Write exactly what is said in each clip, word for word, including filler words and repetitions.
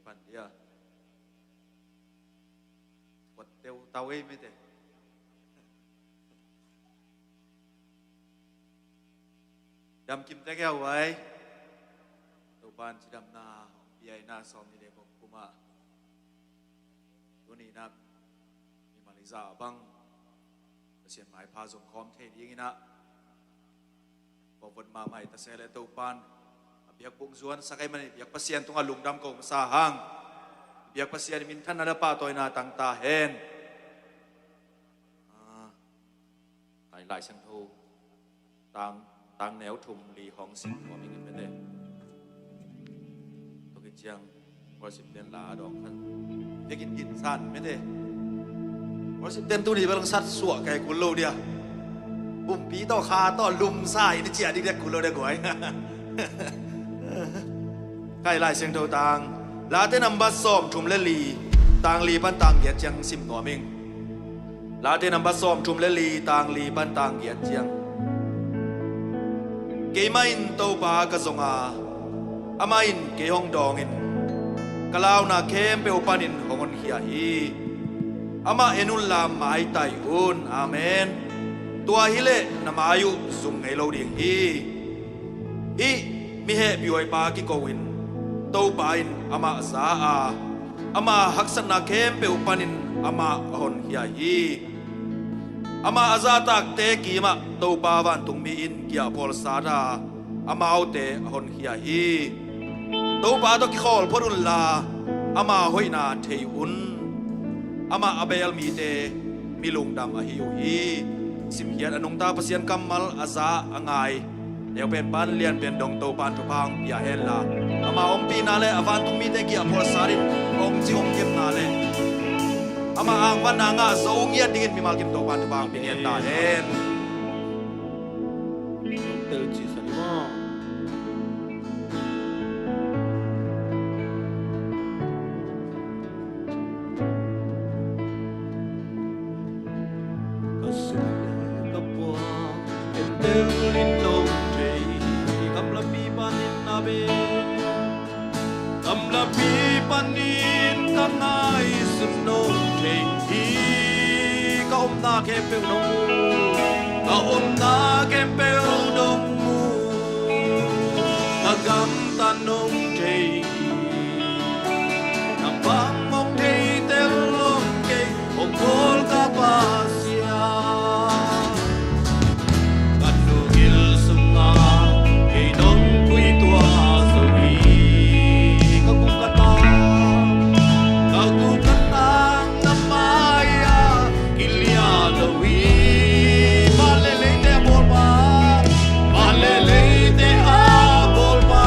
Kan dia. Kuat teu tau ei mete. Dam kim tek ea uai. Topan cidamna hong pia ina sawm ni le guk kuma. Tuni nak mimal i za bang Pasian maipha zong khawm thei ding ina. Pawvot mahmah i ta se le Topan a biakbuk zuan sak ei mani biak Pasian tungah lungdam ko masa hang. Biak Pasian i minthanna le pahtawina tangta hen. Ah, kai Lai Siangtho tang, tang neu thum li hong sim nuam ing in mete. Tua kiciang worship ten la dawng khan biakin din san mete. Worship ten tuni bel sat suah kai kul lo dia. Bumpi tawh kha tawh lumsa in i ciah dikdek kul lo dia guai. Kai Lai Siangtho tang Late nambat sawm thum le li, tang li pan tang giat ciang sim nuam ing. Late nambat sawm thum le li, tang li pan tang giat ciang. Keimah in Topa ka zong a, amah in kei hong dawngin ka launa khempeuh panin hong honkhia hi. Amah en unla maitai un. Amen. Tua hileh na mai uh zum ngei lo ding hi. Hih mi hehpih huaipa kiko in Topa in amah za a, ama haksatna khempeuh panin amah a honkhia hi. Amah a zahtakte kimah Topa vantungmi in giahphual sat a, amaute a honkhia hi. Topa tawh kikhawl phot unla ama hoihna thei un. Amah a beel mite mi lungdam ahi uh hi. Simkhiat a nungta Pasian kammal a za a ngai neupen pan lianpen dong Topan thupha hong pia henla, ama ompihna le a vantungmite giahphual sat in hong ci hong kepna le ama angvanna ngah zo ngiat dingin mimal kim Topan thupha hong pia ngiat ta hen. Tel ci sa ni maw? Ka sum le ka puak entel in nong thei hi. Gamlapi panin a be, gamlapi panin ka ngaihsun nong thei hi. Ka omna khempeuh nong mu, ka omna khempeuh nong mu, ka gamta nong thei hi. Na bang hong thei tel om kei, hong kawl ka Pasian. Ka nungil sungah kei nong phuitua zo hi. Ka guk ka tang, ka guk ka tang na mai-ah kilia lo hi. Van le leite a bawlpa, van le leite a bawlpa.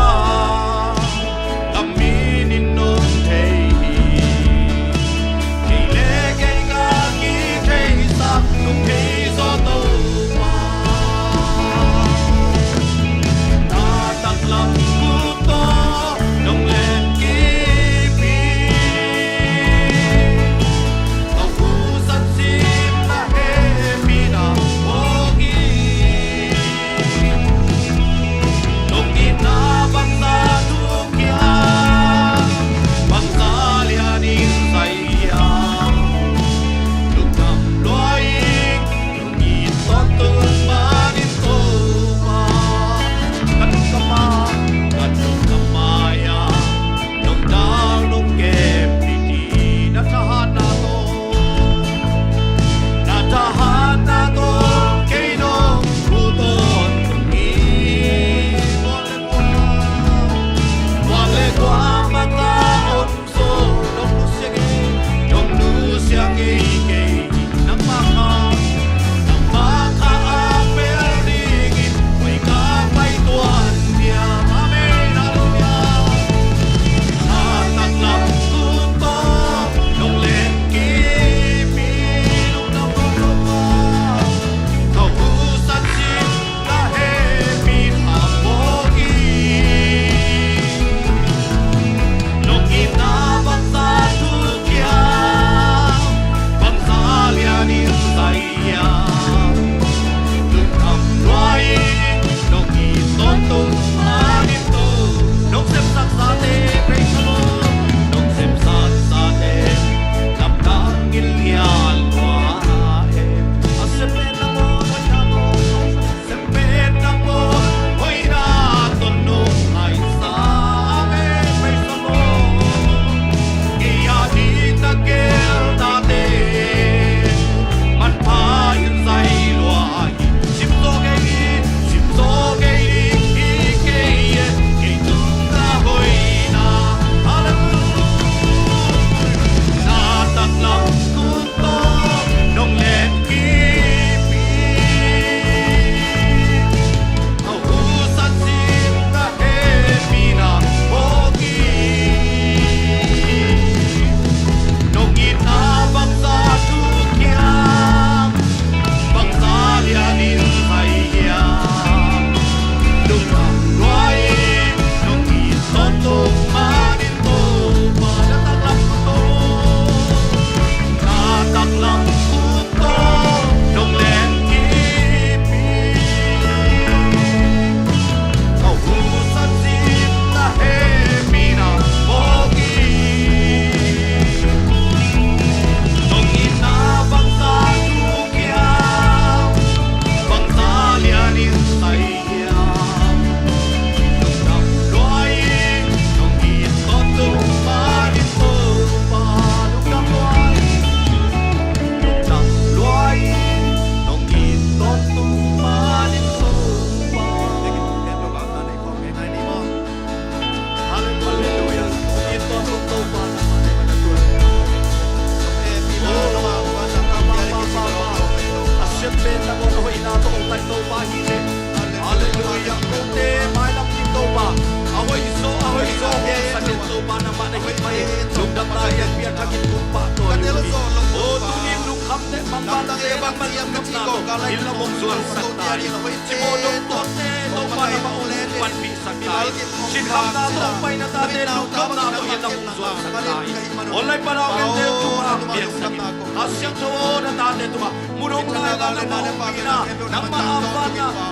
Ka tel zawh lo Topa. Aw, tuni lungkhamte bang bangte nangmah lungdamna tawh inn lam hong zuansak ta in. Cimawh dongtuakte Topa nangmah hong panpihsak ta in. Sinkhamna tawh, paina tate lungdamna tawh inn lam hong zuansak ta in. Online pan a hong ente tungah hong piangsak in. Kha Siangtho aw, na tate tungah mun hong laina, nangmah hong pina,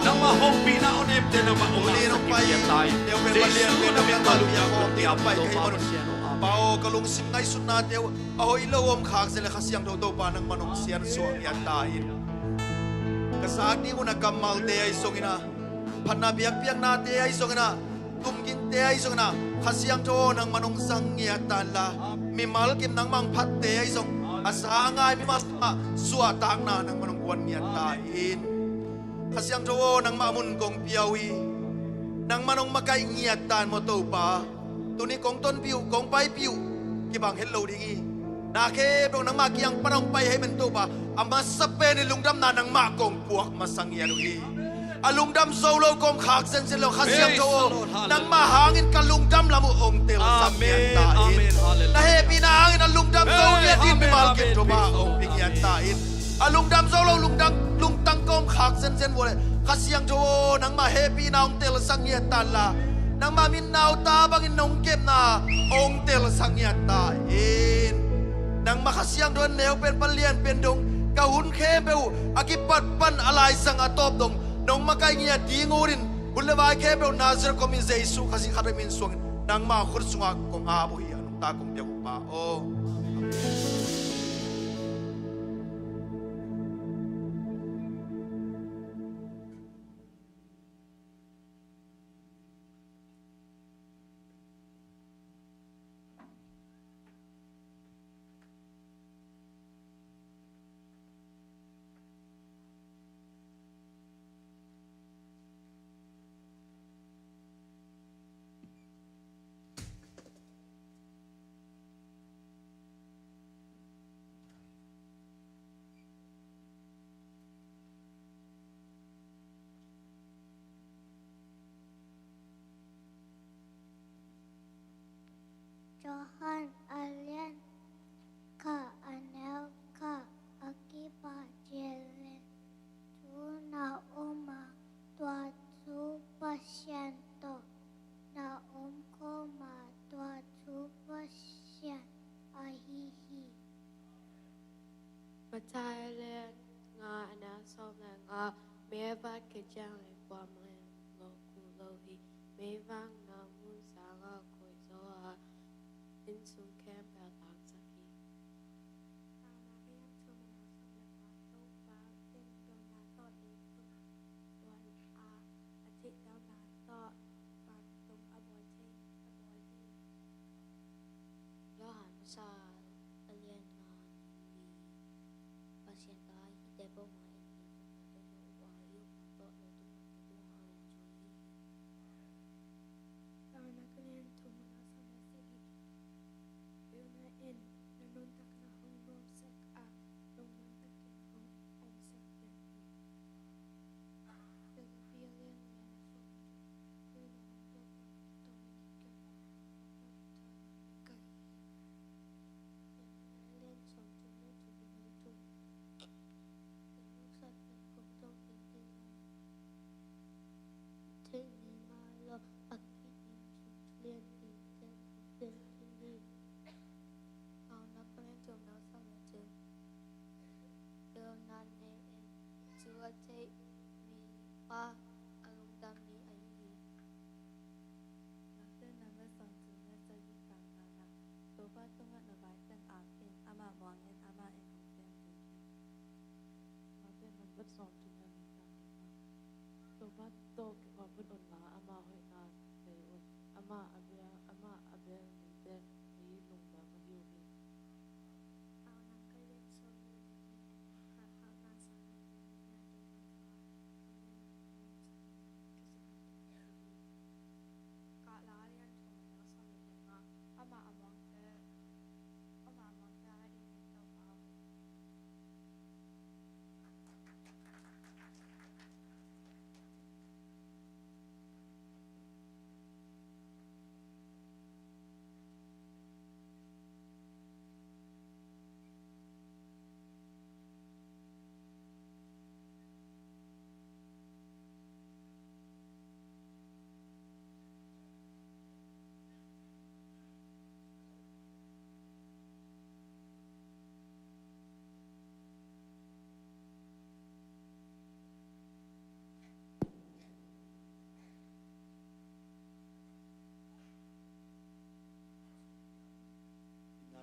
nangmah hong pina, hong emte nangmah hong ngahsak in, ngiat ta in. Jesu na min tawh lungdam, lungdam, Topa Pasian aw. Amen. Pa aw, ka lungsim ngaihsutnate uh a hoih lo om khak zen leh Kha Siangtho Topa nangman hong siansuah ngiat ta in. Ka zak ding un a kammalte ahi zongin ah, phatna biakpiaknate ahi zongin ah, tumgingte ahi zongin ah, Kha Siangtho aw, nangman hong zang ngiat ta inla, mimal kim nangmah hong phatte ahi zong, a za a ngai mimal sungah suahtakna nangman hong guan ngiat ta in. Kha Siangtho aw, nangmah mun kong pia uh hi. Nangman hong makaih ngiat ta in maw Topa. Tuni kong tonpih uh, kong paipih uh, kibang het lo ding hi. Na khempeuh nangmah kiang pan hong pai ahih manin Topa, a masa pen in lungdamna nangmah kong puak masa ngiat uh hi. A lungdam zo lo kong khak zenzen lo, Kha Siangtho aw, nangmah hangin ka lungdam lam uh hong telsak ngiat ta in. Na hehpihna hangin a lungdam zo ngiat ding mimal kim Topa hong pia ngiat ta in. A lungdam zo lo lungdam, lungtang ka om khak zenzen uh leh, Kha Siangtho aw, nangmah hehpihna hong telsak ngiat ta inla, nangmah min naute bangin nong kepna hong telsak ngiat ta in. Nangmah Kha Siangtho in neupen pan lianpen dong, ka hun khempeuh uh a kipat pan a laizang a tawp dong nong makaih ngiat ding uh in, hun le vai khempeuh Nazareth khuami Jesu Khazih khat vei min suangin nangmah khut sungah kong ap uh hi. A nungta kong pia uh Pa aw. Johan a lian khat a neu khat a kipat ciang leh thu na om a, tua thu Pasian tawh na om khawm a, tua thu Pasian ahi hi. Matthai a lian nga a neu sawm le nga, meivak khit ciang leh kuamah in lawh kul lo hi. Meivak na mun sangah koih zaw a, inn sung khempeuh taaksak hi. Paunak a lian thum a neu sawm le kua, Topa in pilna tawh leitung tuan a, a deihtelna tawh vantung a bawl thei, a bawl hi. Johan masa a lian nga, neu li, Pasian ta hihte bangmah in leitung a tun lo uh a, i upna tawh leitung a tun uh a, a lungkim hi. Paunak a lian thum a neu sawm le sagih, Pilna in na nuntakna hong nuamsak a, lungmuan takin hong omsak pen hi. Filipi a lian nga a neu sawm le thum, Khrih lungmuan tawh bang tawh na kikem a, lungmuan tawh na kikem ka hi. Jeremiah a lian sawmthum le thum, a neu thum, na nuksat pen kong dong ding hi. Theih mi mah lo, a kidin sung thu lianpite kong gen ding hi. Paunak a lian thum a neu sawm le thum, pilna nei in thu a theih mipa a lungdam mi ahi hi. Matthai a lian sawmthum le sagih, Topa tungah na vai teng ap in, amah muang in amah in hong piang ding hi. Matthai a lian sawmthum le li, Topa tawh kikhuapun unla, ama hoihna thei un. Amah a bia, amah a bia mite i lungdam ahi uh hi. Paunak a lian sawm le li, Ralphakna sang a lian nih a neu sawm le kua, Kha Siangtho in Topa tawh kikhuapun unla, amah a bia mite i lungdam ahi uh hi. Kahla a lian thum a neu sawm le li, amah a muangte, amah a muangte a dingin Topa a hoih.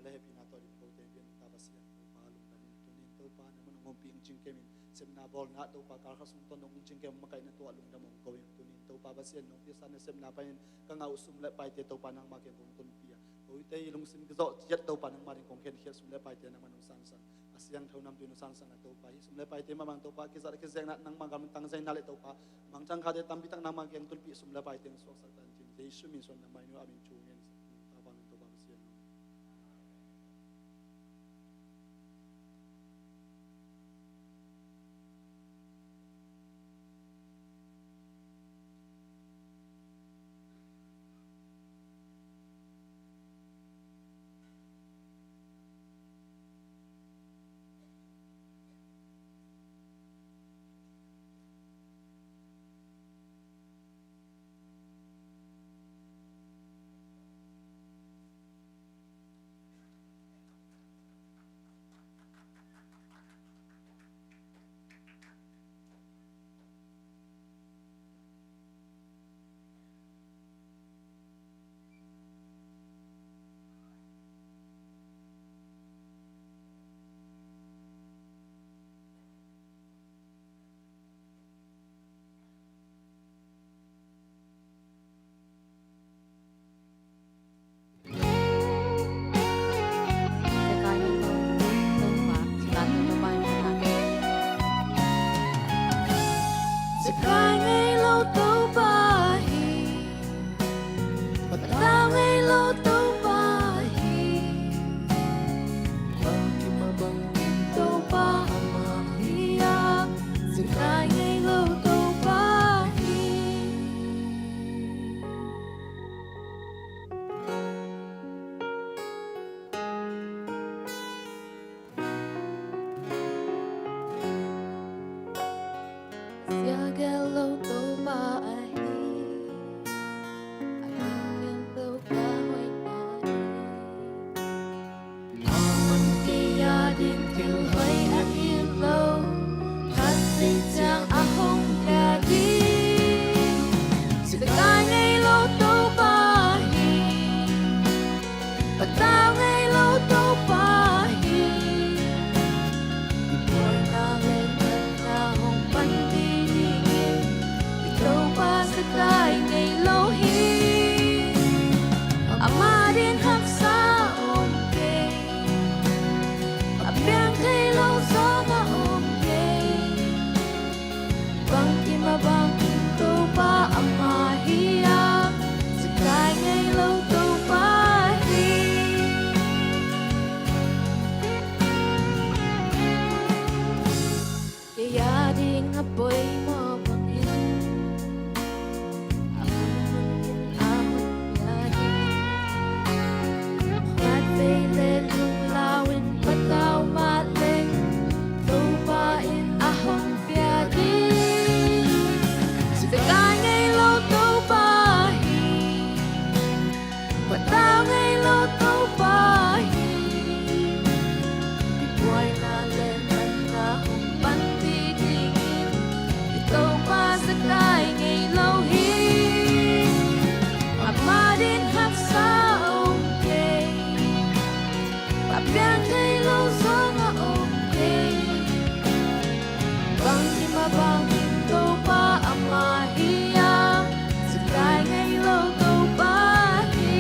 Hehpihna tawh ding kote in pian ta Pasian Topa, lungdam ung. Tunin Topa nangman hong ompih ung cingkem in, sepna bawlna Topa kalkhat sung tawh nong ung cingkem makaihna tawh lungdam ung ko ing. Tunin Topa Pasian nong piaksa nasepna panin ka ngah uh sum le paite Topa nangma kiang kong tunpih a, kote i lungsim kizawh ciat Topa nangma ding kong khenkhiat sum le paite nangman hong sansan. A siangtho namtui nong sansan a Topa, hih sum le paite mah bang Topa kizat kizekna nangma gam tangzaina le Topa mangthang khate tampi tak nangma kiang tunpih sum le paite hong suaksak ta in cin Jesu min suang nangma in uh a min thu ngen. Topa min Topa Pasian. Zekai ngei lo Topa hi, patau ngei lo Topa hi. Bangkim a bangkim Topa amah hi a, zekai ngei lo Topa hi. Sia gel lo Topa ahi, a gel Topa hoihna hi. A man kei a ding thil hoih a it lo, khat sei ciang a hong pia ding. Zekai ngei lo Topa hi, patau ngei lo Topa hi. I buaina le natna hong panpih dingin i Topa zekai ngei lo hi. Amah ding haksa om kei, a piang thei lo zong a om kei. Bangkim a bangkim Topa amah hi a, zekai ngei lo Topa hi. Kei a ding a poimawh bangin, a hun hun in a hong pia ding. Khatvei le lunglau in patau mah leng, Topa in a hong pia ding. Zekai ngei lo Topa hi, patau ngei lo Topa hi. I buaina le natna hong panpih dingin i Topa zekai ngei lo hi. Amah ding haksa a om kei, a piang thei lo zong a om kei. Bangkim a bangkim Topa amah hi a, zekai ngei lo Topa hi.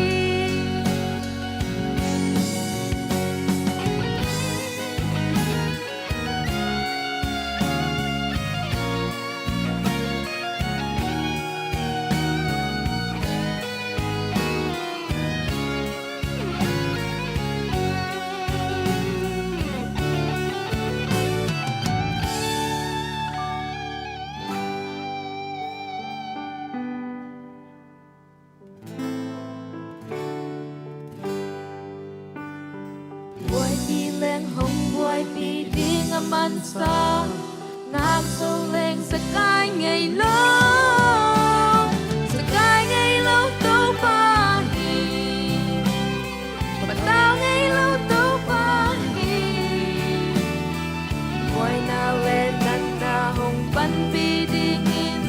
Buaipih leng hong buaipih ding a mansa, ngak zo leng zekai ngei lo. Zekai ngei lo Topa hi, patau ngei lo Topa hi. Buaina le natna hong panpih dingin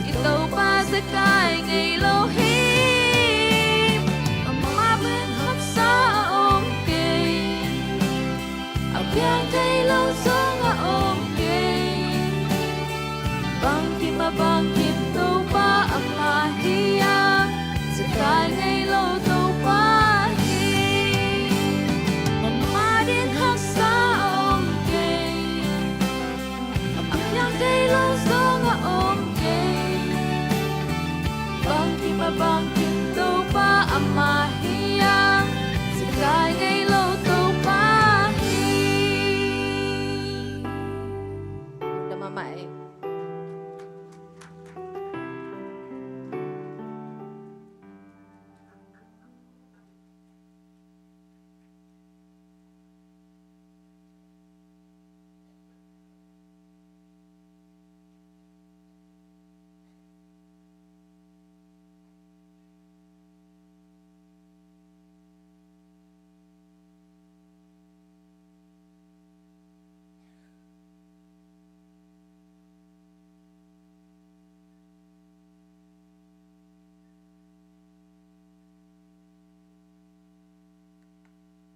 i Topa zekai ngei lo hi. Amah pen haksa a om kei, Bangkim Topa amah hi a, sikai ngei lo Topa hi. Lungdam mahmah ei.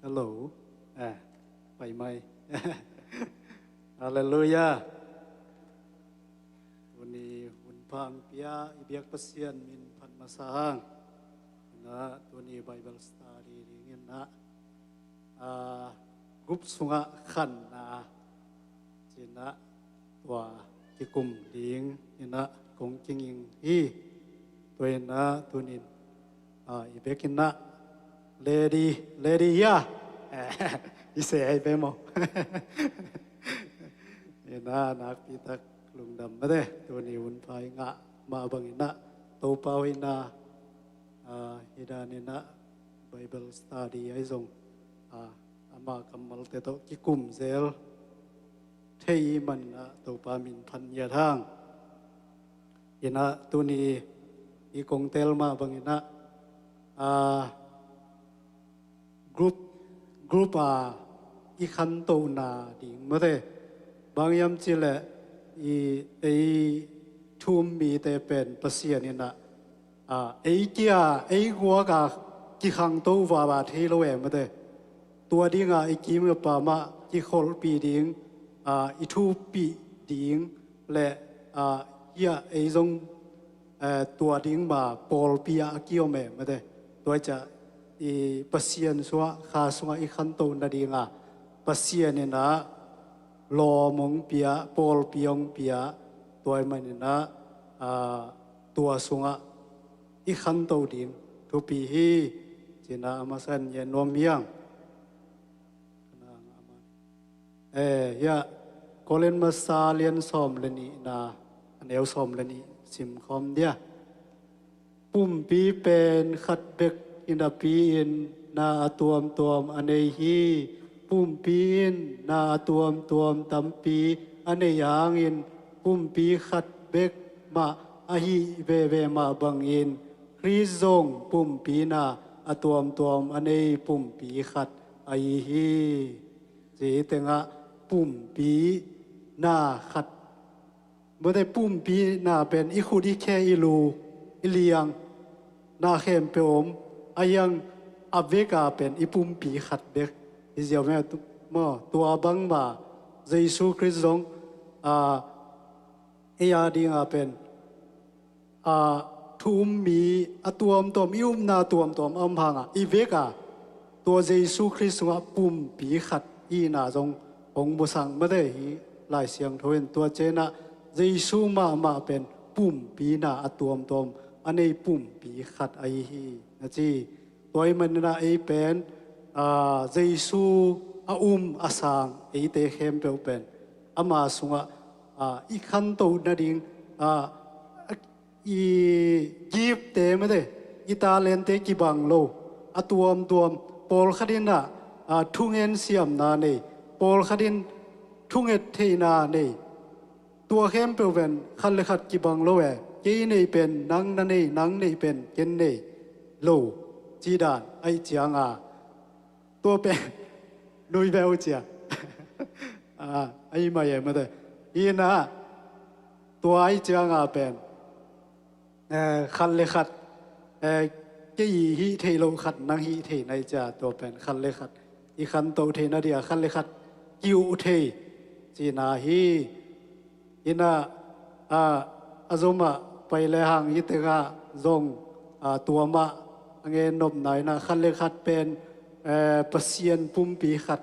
Hello. Eh, pai mai. Halleluiah. Tuni hun pha hong pia i biak Pasian min phat masa hang. Inah tuni Bible study dingin ah, ah, group sungah khanna, ci-in ah tua kikum ding inah kong kinging hi. Tua inah tunin, ah, i bek inah lady, lady ya. I se ai pe maw. Inah nakpi tak lungdam mate, tuni hun pha i ngah mah bang inah Topa hoihna, ah, hi dan inah Bible study ahi zong, ah, ama kammalte tawh kikum zel thei i hih manin ah Topa min phat ngiat hang. Inah tuni i kong teel mah bang inah, ah, group, group a i khantohna ding mate. Bang hiam cih leh i, ei thu-um mite pen Pasian inah, ah, ei kia, ei guak a kikhangto vava thei lo e mate. Tua ding a i kim i pam ah kikholhpih ding, ah, i thupih ding leh, ah, hiah ei zong, eh, tua ding ma pawlpi ah a kiom e mate. Tua ciah i Pasian sungah, Kha sungah i khantoh nading a Pasian inah lawm hong pia, pawlpi hong pia, tua ahih manin ah, ah, tua sungah i khantoh ding thupi hi, ci-in ah a masa in gen nuam hi hang. Eh, hiah Korin masa lian sawm le nihna, a neu sawm le nih sim khawm dia. Pumpi pen khat bek hi napi-in na a tuamtuam a nei hi. Pumpi in na a tuamtuam tampi a neih hangin pumpi khat bek mah ahi veve mah bangin Khrist zong pumpi na a tuamtuam a nei pumpi khat ahi hi. Ci tengah pumpi na khat. Mate, pumpi na pen i khut, i khe, i lu, i liang, na khempeuh om. A hiang a vek a pen i pumpi khat bek hi ziau ve maw. Tua bangmah Jesu Khrist zong, a, ei a ding a pen, a, thu-um mi a tuamtuam, i upna tuamtuam a om hang a, i vek a tua Jesu Khrist sungah pumpi khat i hihna zong hong musang mate hi. Lai Siangtho in tua ciangin ah Jesu mahmah pen pumpi na a tuamtuam a nei pumpi khat ahi hi, na ci. Tua ahih manin ah ei pen, a, Jesu a um a sang eite khempeuh pen ama sungah, a, i khantoh nading, a, i gift-te mate, i talent-te kibang lo. A tuamtuam, pawlkhat in ah, a, thungen siamna nei, pawlkhat in thunget theihna nei. Tua khempeuh pen khat le khat kibang lo e. Kei neih pen nang na nei, nang neih pen ken nei lo, ci dan ahih ciang a, tua pen nui beh uh cia. A, ahi mai e mate. Hi na, tua ahih ciang a pen, eh, khat le khat, eh, kei hih theih loh khat nang hih thei na hi cia, tua pen khat le khat i khantoh theih nading a khat le khat ki-uh thei cihna hi. Hi na, a, a zom ah pai le hang hi tengah zong, a, tua mah a gen nopna hi na, khat le khat pen, eh, Pasian pumpi khat,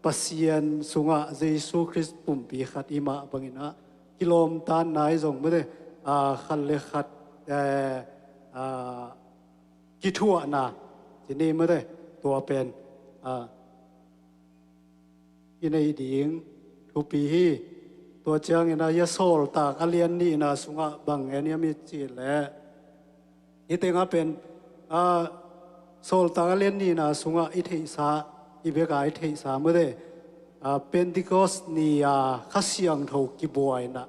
Pasian sungah Jesu Khrist pumpi khat i hih mah bangin ah kilawmtatna hi zong mate, a, khat le khat, eh, a, kithuahna, ci ni mate, tua pen, a, i nei ding thupi hi. Tua ciangin a, hia Sawltak a lian nihna sungah bang ngen hiam i cih leh, i tengah pen, a, Sawltak a lian nihna sungah i theihsa, i beka i theihsa mate, a, Pentecost ni a Kha Siangtho kibuaina,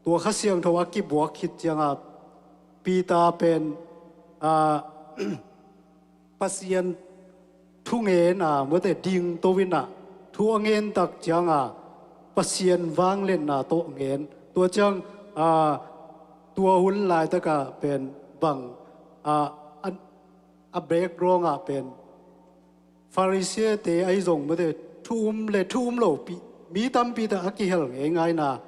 tua Kha Siangtho a kibuak khit cianga Peter pen, a, Pasian thu ngen a, mate, dingto in a, thu a ngen tak cianga Pasian vangliatna tawh ngen. Tua ciang, a, tua hun laitaka pen bang, a, a, a background ah pen Pharisee-te ahi zong, mate, thu um le thu um lo pi, mi tampi tak a kihel ngeingaina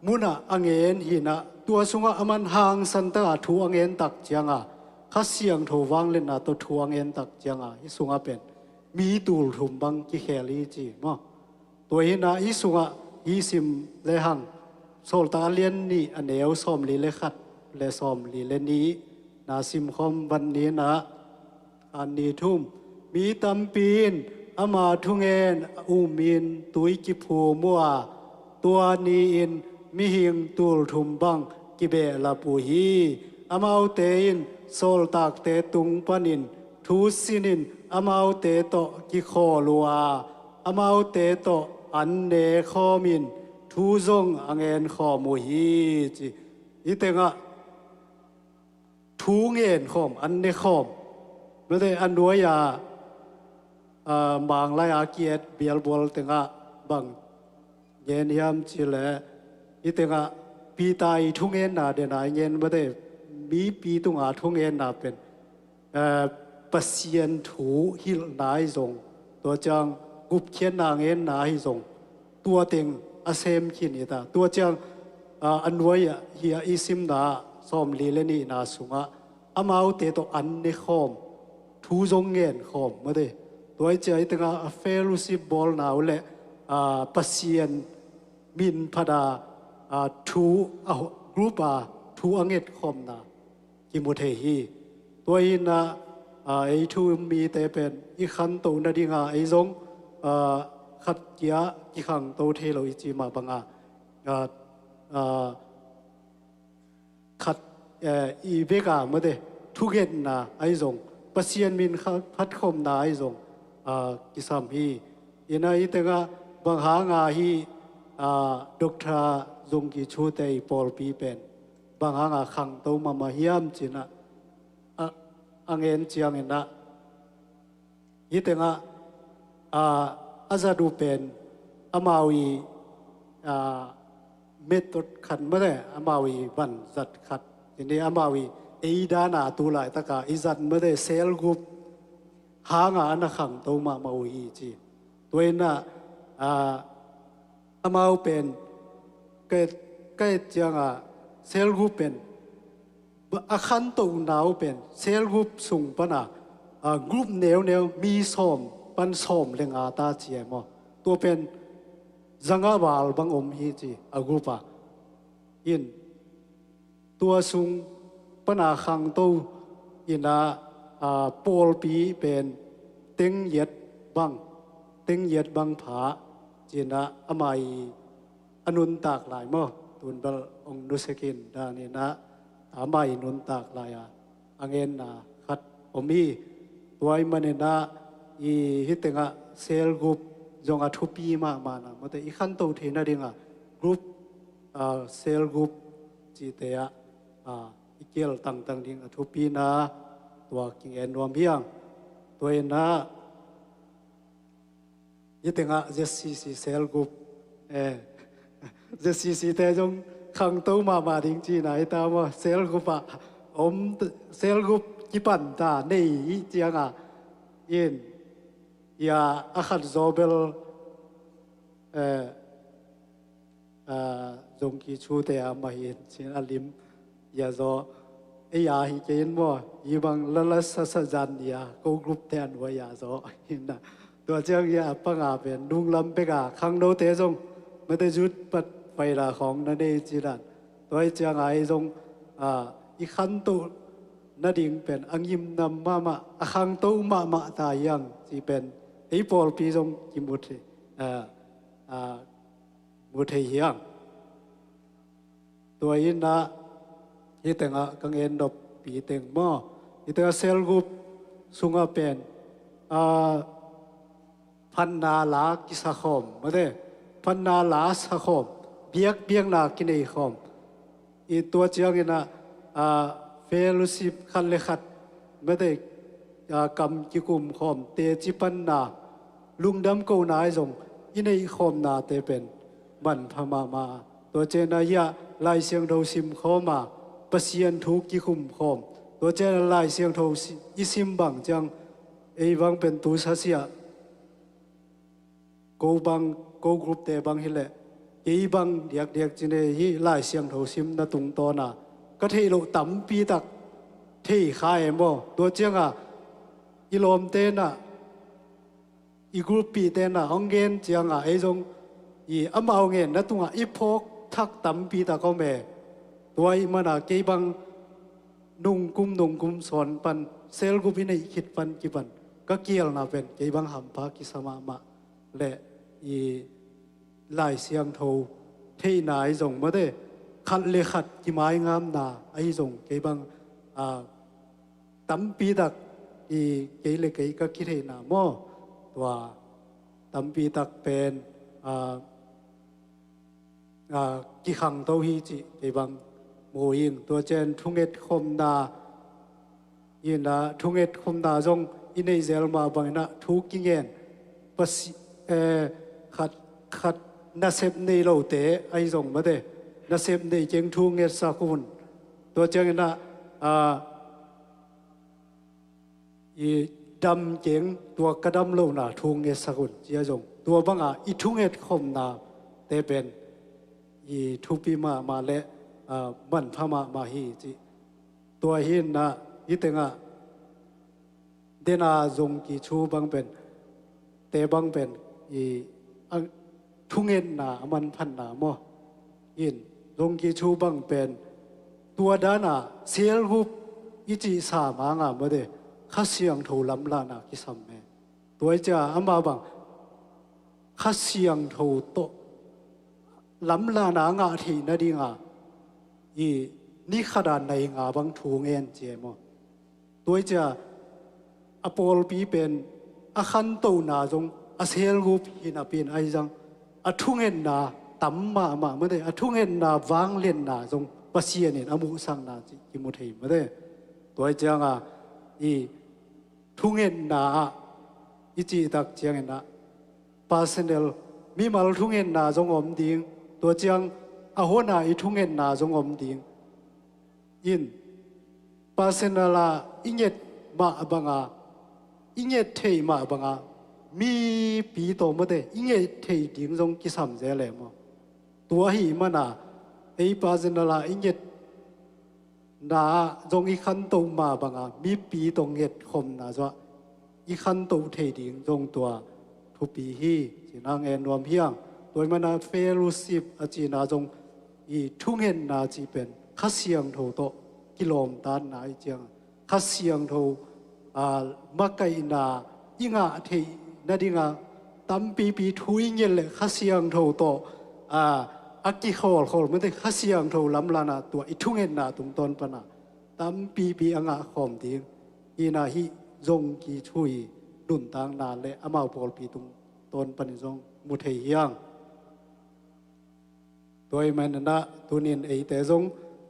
munah a ngen hi-in a, tua sungah aman hangsan taka thu a ngen tak cianga, Kha Siangtho vangliatna tawh thu a ngen tak cianga, hih sungah pen mi tul thum bang kikhel hi ci maw. Tua hi-in a, hih sungah i sim lehang, Sawltak a lian nih a neu sawmli le khat le sawmli le nih na simkhawm van ni-in a, a, ni thum. Mi tampi in ama thungen a umin tui kiphum uh a, tua ni-in mihing tul thum bang kibehlap uh hi. Amaute in sawltakte tung panin thu sinin amaute tawh kikhawl uh a, amaute tawh an ne khawmin thu zong a ngen khawm uh hi, ci. Hih tengah thu ngen khawm, an ne khawm. Mate, a nuai-a, a, Manglai-a ki-et bialbual tengah bang ngen hiam cih leh, hih tengah Peter i thungenna dena i ngen, mate, mipi tunga thungenna pen, a, Pasian thu hilhna ahi zong, tua ciang gupkhiatna ngenna ahi zong, tua teng a sem khin hi ta. Tua ciang, a, a nuai-ah hih a i simna sawmli le nihna sungah amaute tawh an ne khawm, thu zong ngen khawm, mate. Tua hi ciang hih tengah a fellowship bawlna uh le, a, Pasian min phat a, a, thu, a, group a thu a nget khawmna kimu thei hi. Tua hi-in a, a, ei thu um mite pen i khantoh nadinga ei zong, a, khat kia kikhangto thei lo i ci mah banga, a, a, khat, eh, i beka, mate, thungetna ahi zong, Pasian min kha-, phatkhawmna ahi zong, a, kisam hi. Hi-in a, hih tengah bang hanga hih, a, Doctor Zong Kyi Cho-te i pawlpi pen bang hanga khangto mahmah hiam ci-in a, a, a ngen ciangin a, hih tengah, a, a zat uh pen amau i, a, method khat, mate, amau i vanzat khat, hi-in a, amau i, ei dana tu laitaka i zat, mate, cell group hanga a na khangto mahmah uh hi ci. Tua hi-in a, a, amau pen ka et, ka et cianga cell group pen a khantohna uh pen cell group sung pana, a, group neuneu mi sawm pan sawm le nga ta ci e maw. Tua pen zanga val bang om hi ci a group a. In tua sung pana khangto in a, a, pawlpi pen teng giat bang, teng giat bang pha ci-in a, amah i a nuntak lai maw, tun bel hong nusia khin dan in a, amah i nuntak lai a, a ngenna khat om hi. Tua ahih manin a, i hih tengah cell group zong a thupi mahmah na, mate, i khantoh theih nadinga group, a, cell group cihte ah, a, i kial tangtang ding a thupi na, tua kingen nuam hi hang. Tua hi-in a, hih tengah Z C C cell group, eh, Z C C-te zong khangto mahmah ding cihna hi ta maw, cell group ah om, cell group kipan ta nei hi cianga, in, hia a khat zaw bel, eh, a, Zong Kyi Cho-te a mah hi-in ci-in a lim, hia zaw, ei a hi kei in maw, hih bang lala sasa zan ni a, ko group-te a nuai-a zaw hi-in a. Tua ciang hia a panga pen nunglam beka khangnote zong, mate, zut pat paina khawng na nei ci dan. Tua hi cianga ei zong, a, i khantoh nading pen a ngimnam mahmah, a khangto mahmah ta hiang cih pen ei pawlpi zong kimu thei, ah, ah, mu thei hiang. Tua in ah hih tengah ka gen noppi teng maw, hih tengah cell group sungah pen, ah, phatna la kisakhawm, mate, phatna la sakhawm, biakpiakna kineikhawm. I tua ciangin ah, ah, fellowship khat le khat, mate, ah, kam kikumkhawm, teci panna, lungdam kohna ahi zong i neihkhawmnate pen manpha mahmah. Tua ciangin ah hiah Lai Siangtho simkhawm a, Pasian thu kikumkhawm. Tua ciangin ah Lai Siangtho si-, i sim bang ciang, ei bang pen tu sasia ko bang, ko group te bang hileh, kei bang diakdiak cine hih Lai Siangtho simna tungtawna ka theih loh tampi tak thei kha e maw. Tua cianga i lawmte na, i group pihte na hong gen cianga ei zong i amau ngenna tungah i phawk thak tampi tak om e. Tua ih mana kei bang nungkum nungkum sawn pan, cell group i neih khit pan kipan ka kialna pen kei bang hampha kisa mahmah. Le i Lai Siangtho theihna ahi zong, mate, khat le khat kimaingamna ahi zong kei bang, ah, tampi tak i kei le kei ka kitheihna maw, tua tampi tak pen, ah, ah, kikhangto hi cih kei bang mu ing. Tua ciang thungetkhawmna in ah, thungetkhawmna zong i neih zel mah bangin ah thu kingen, Pasi-, eh, khat, khat nasep nei lote ahi zong, mate, nasep nei keng thu ngetsak un. Tua ciangin ah, ah, i dam keng, tua ka dam lohna thu ngetsak un, ci a zong tua banga i thungetkhawmnate pen i thupi mahmah le, ah, manpha mahmah hi ci. Tua hi in ah, hih tengah dena zong kichu bang pen, te bang pen i, a, thungetna a manphatna maw. In zong kichu bang pen tua dana cell group i cihsa manga, mate, Kha Siangtho lamlahna kisam e. Tua i cia ama bang Kha Siangtho tawh lamlahna a ngah theih nadinga i ni khata nai nga bang thu ngen ci e maw. Tua i cia a pawlpi pen a khantohna zong a cell group hi napi in ahi zong a thungetna tam mahmah, mate, a thungetna vangliatna zong Pasian in a muhsakna cih kimu thei, mate. Tua i cianga i thungetna ah i cihtak ciangin ah personal, mimal thungetna zong om ding, tua ciang a hona i thungetna zong om ding. In personal a i nget mah banga, i nget thei mah banga mipi tawh, mate, i nget thei ding zong kisam zel e maw. Tua hi mana ei personal a i nget na ah zong i khantoh mah banga mipi tawh ngetkhawmna zuah i khantoh thei ding zong tua thupi hi cina ngen nuam hiang. Tua i mana fellowship a cina zong i thungetna cih pen Kha Siangtho tawh kilawmtatna i ciang Kha Siangtho, aa, makaihna i ngah theih nadinga tampipi thu i nget le Kha Siangtho tawh, aa, a kikhawlkhawl, mate, Kha Siangtho lamlahna tua i thungetna tungtawn pana tampipi a ngahkhawm ding ina hih zong kichu i nuntakna le amau pawlpi tungtawn panin zong mu thei hiang. Tua i maninah tunin eite zong,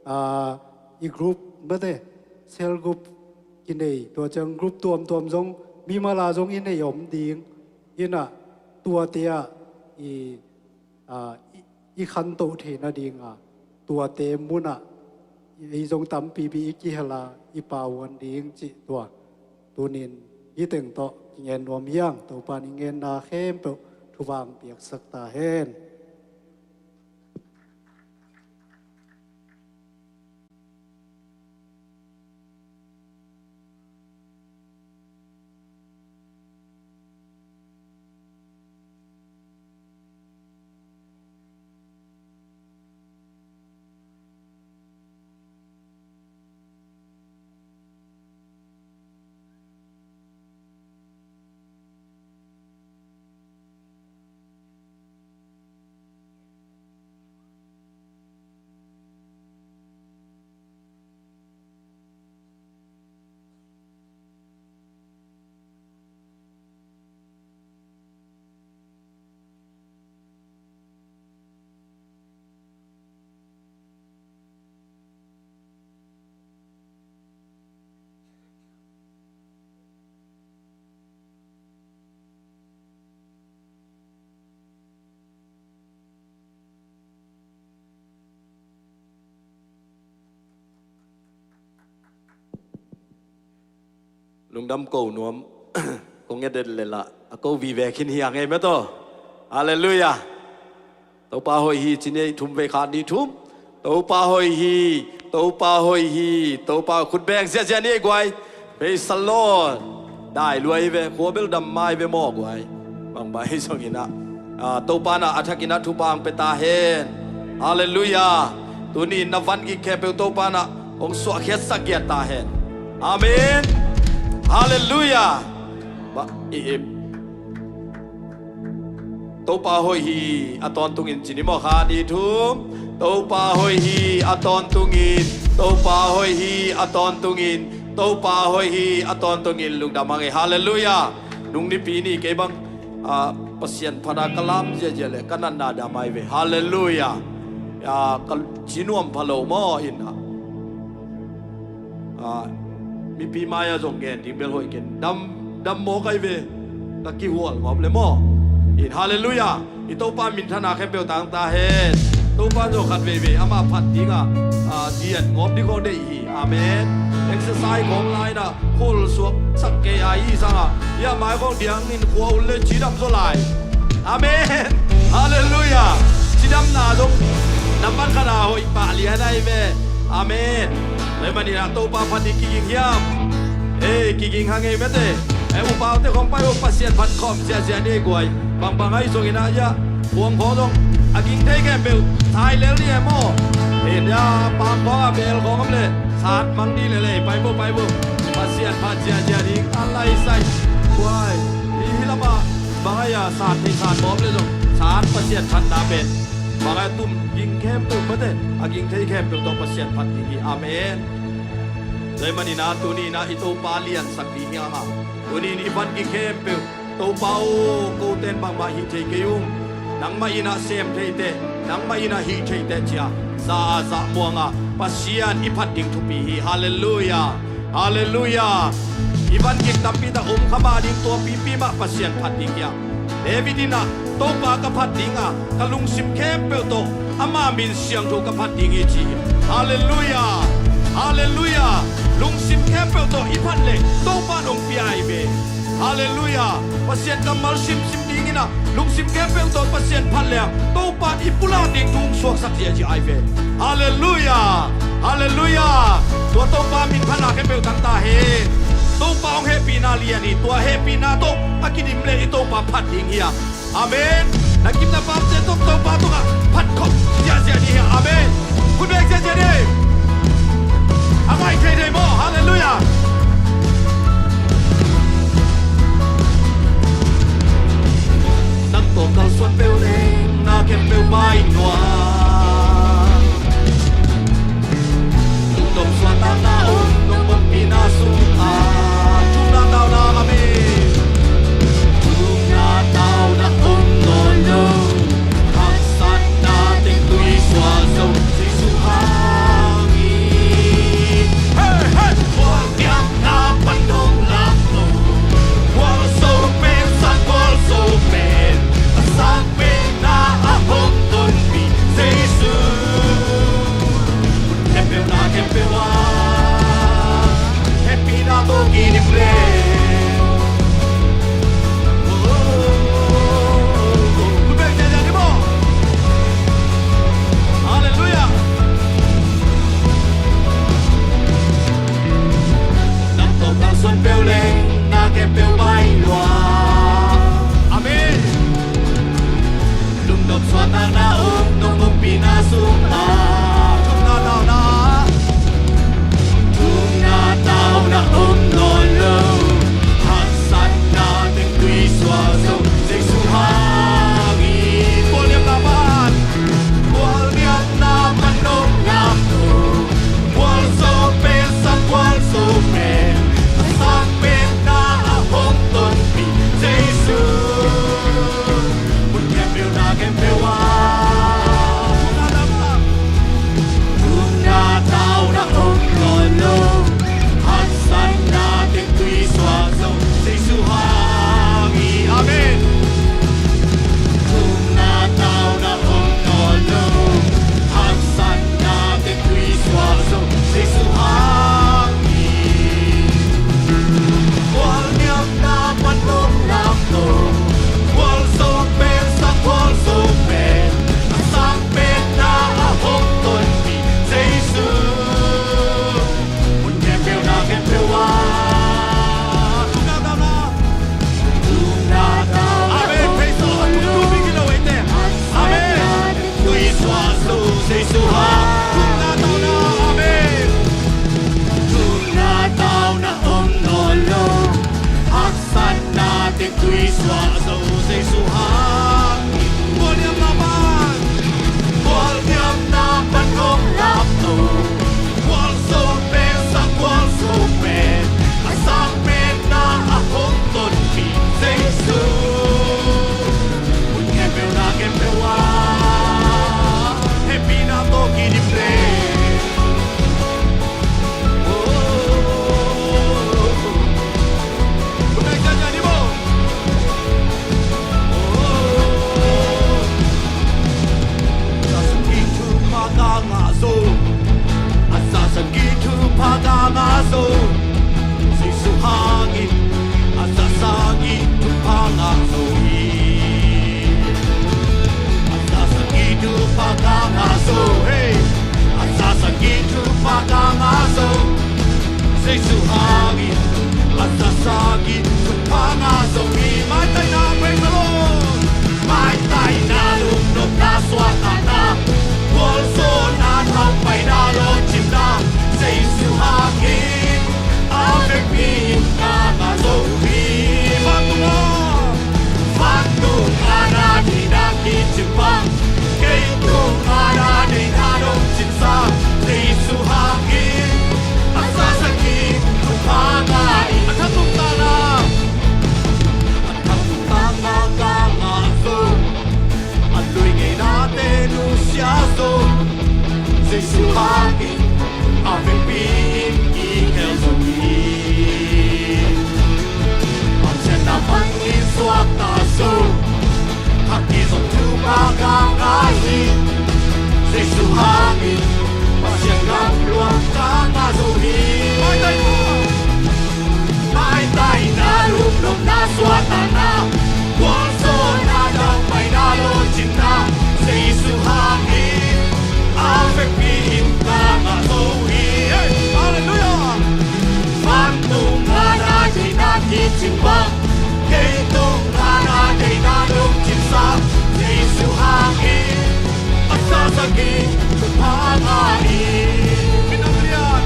aa, i group, mate, cell group kinei, tua ciang group tuamtuam zong mimala zong i nei om ding inah tuate ah i, aa, i, i khantoh theih nadinga tuate munah ei zong tampipi i kihela i pauan ding cih tua tunin i teng tawh kingen nuam hiang. Topan i ngenna khempeuh thuvang piaksak ta hen. Lungdam ko nuam. Kong ngedet le lah a ko vive khin hi a ngei met aw. Halleluiah. Topa hoih hi ci ni, thum vei khat ni thum. Topa hoih hi. Topa hoih hi. Topa khut beng ziahziah ni ei guai. Praise the Lord. Dai lua hi ve, khua bel dam mai ve maw guai. Bangbang hi zongin ah, Topa in ah a thakin ah thupha hong pia ta hen. Halleluiah. Tuni in na van gik khempeuh Topa in ah hong suahkhiatsak giat ta hen. Amen. Halleluiah. Ba, i, i. Topa hoih hi a tawntungin ci ni maw, khat ni thum. Topa hoih hi a tawntungin. Topa hoih hi a tawntungin. Topa hoih hi a tawntungin. Lungdam hang ei. Halleluiah. Nung nipi ni kei bang, ah, Pasian phat a ka lam ziahziah le ka natna dam ai ve. Halleluiah. Ah, ka ci nuam pha lo maw in ah. Ah, mipi mai-ah zong gen ding bel hoih ken. Dam, dam mawk ai ve. Ka kihual ngawp le maw. In halleluiah. I Topa minthanna khempeuh tang ta hen. Topa zong khat veivei amah phat dingah, ah, dian ngawp ding khawng deih hi. Amen. Exercise khawng lai-in ah khul suak sak kei a i sangah, i a mai khawng diangin khua ul le cidam zaw lai. Amen. Halleluiah. Cidamna zong nambat khat a hoih pah lian ai ve. Amen. Tua ahih manin ah Topa phat ding kiging hiam? Ei, kiging hang ei mete. Ei, upaute khawng pai uh, Pasian phat khawm ziahziah ni ei guai. Bangbang ahi zongin ah, ya, khuang khawng zong a ging thei khempeuh thai lel ni ei maw. Ei, ya, pam khawng a bel khawng om le sat mang ni lel ei, pai bo, pai bo. Pasian phat ziahziah ding a laisai guai. Hih lamah bang ai a sat thei sat bawm le zong sat Pasian phatna pen bang ai tum ging khempeuh mate, a ging thei khempeuh tawh Pasian phat ding hi. Amen. Tua ahih manin ah tuni in ah i Topa liansak ding hi hang a, tuni in i van gik khempeuh Topa aw, kote in bangmah hih thei kei ung. Nangmah in ah sem thei teh, nangmah in ah hih thei teh ci-a za a za muang a Pasian i phat ding thupi hi. Halleluiah. Halleluiah. I van gik tampi tak om kha mah ding, tua pipi mah Pasian phat ding hi a. David in ah Topa ka phat ding a, ka lungsim khempeuh tawh ama min siangtho ka phat ding hi ci hi. Halleluiah. Halleluiah. Lungsim khempeuh tawh i phat leh Topa in hong pia ai ve. Halleluiah. Pasian kammal simsim dingin ah lungsim khempeuh tawh Pasian phat leh Topa in i pulak ding thu hong suaksak ziahziah ai ve. Halleluiah. Halleluiah. Tua Topa min phatna khempeuh tang ta hen. Topa hong hehpihna lian hi. Tua hehpihna tawh a kidim leh i Topa phat ding hi a. Amen. Na kim na pamte tawh Topa tungah phat khop ziahziah ni hi a. Amen. Khut beng ziahziah ni. A ngai thei thei maw. Halleluiah. Nang tawh kalsuan peuh leng na khempeuh pai nuam. Lungdom suahtakna om nong ompihna sungah. Thumna tauna, amen. Thumna tauna om nawn lo. Haksatna teng tui suah zo Jesu hang hi. Hey, hey. Khualpiakna pan dong lak lo. Khual so pen, sak khual so pen. A sak pen na a hong tonpih Jesu. Khempeuh na khempeuh ah hehpihna tawh kidim leh. Khut beng ziahziah ni maw. Halleluiah. Nang tawh kalsuan peuh leng na khempeuh pai lua. Amen. Lungdom suahtakna om nong ompihna sungah. Thumna tauna. Thumna tauna om nawn lo. Hi cin bang, kei tung hana deihna lungcin sa, Jesu hangin a sa sak hi, thupha ngah hi. Minam lian.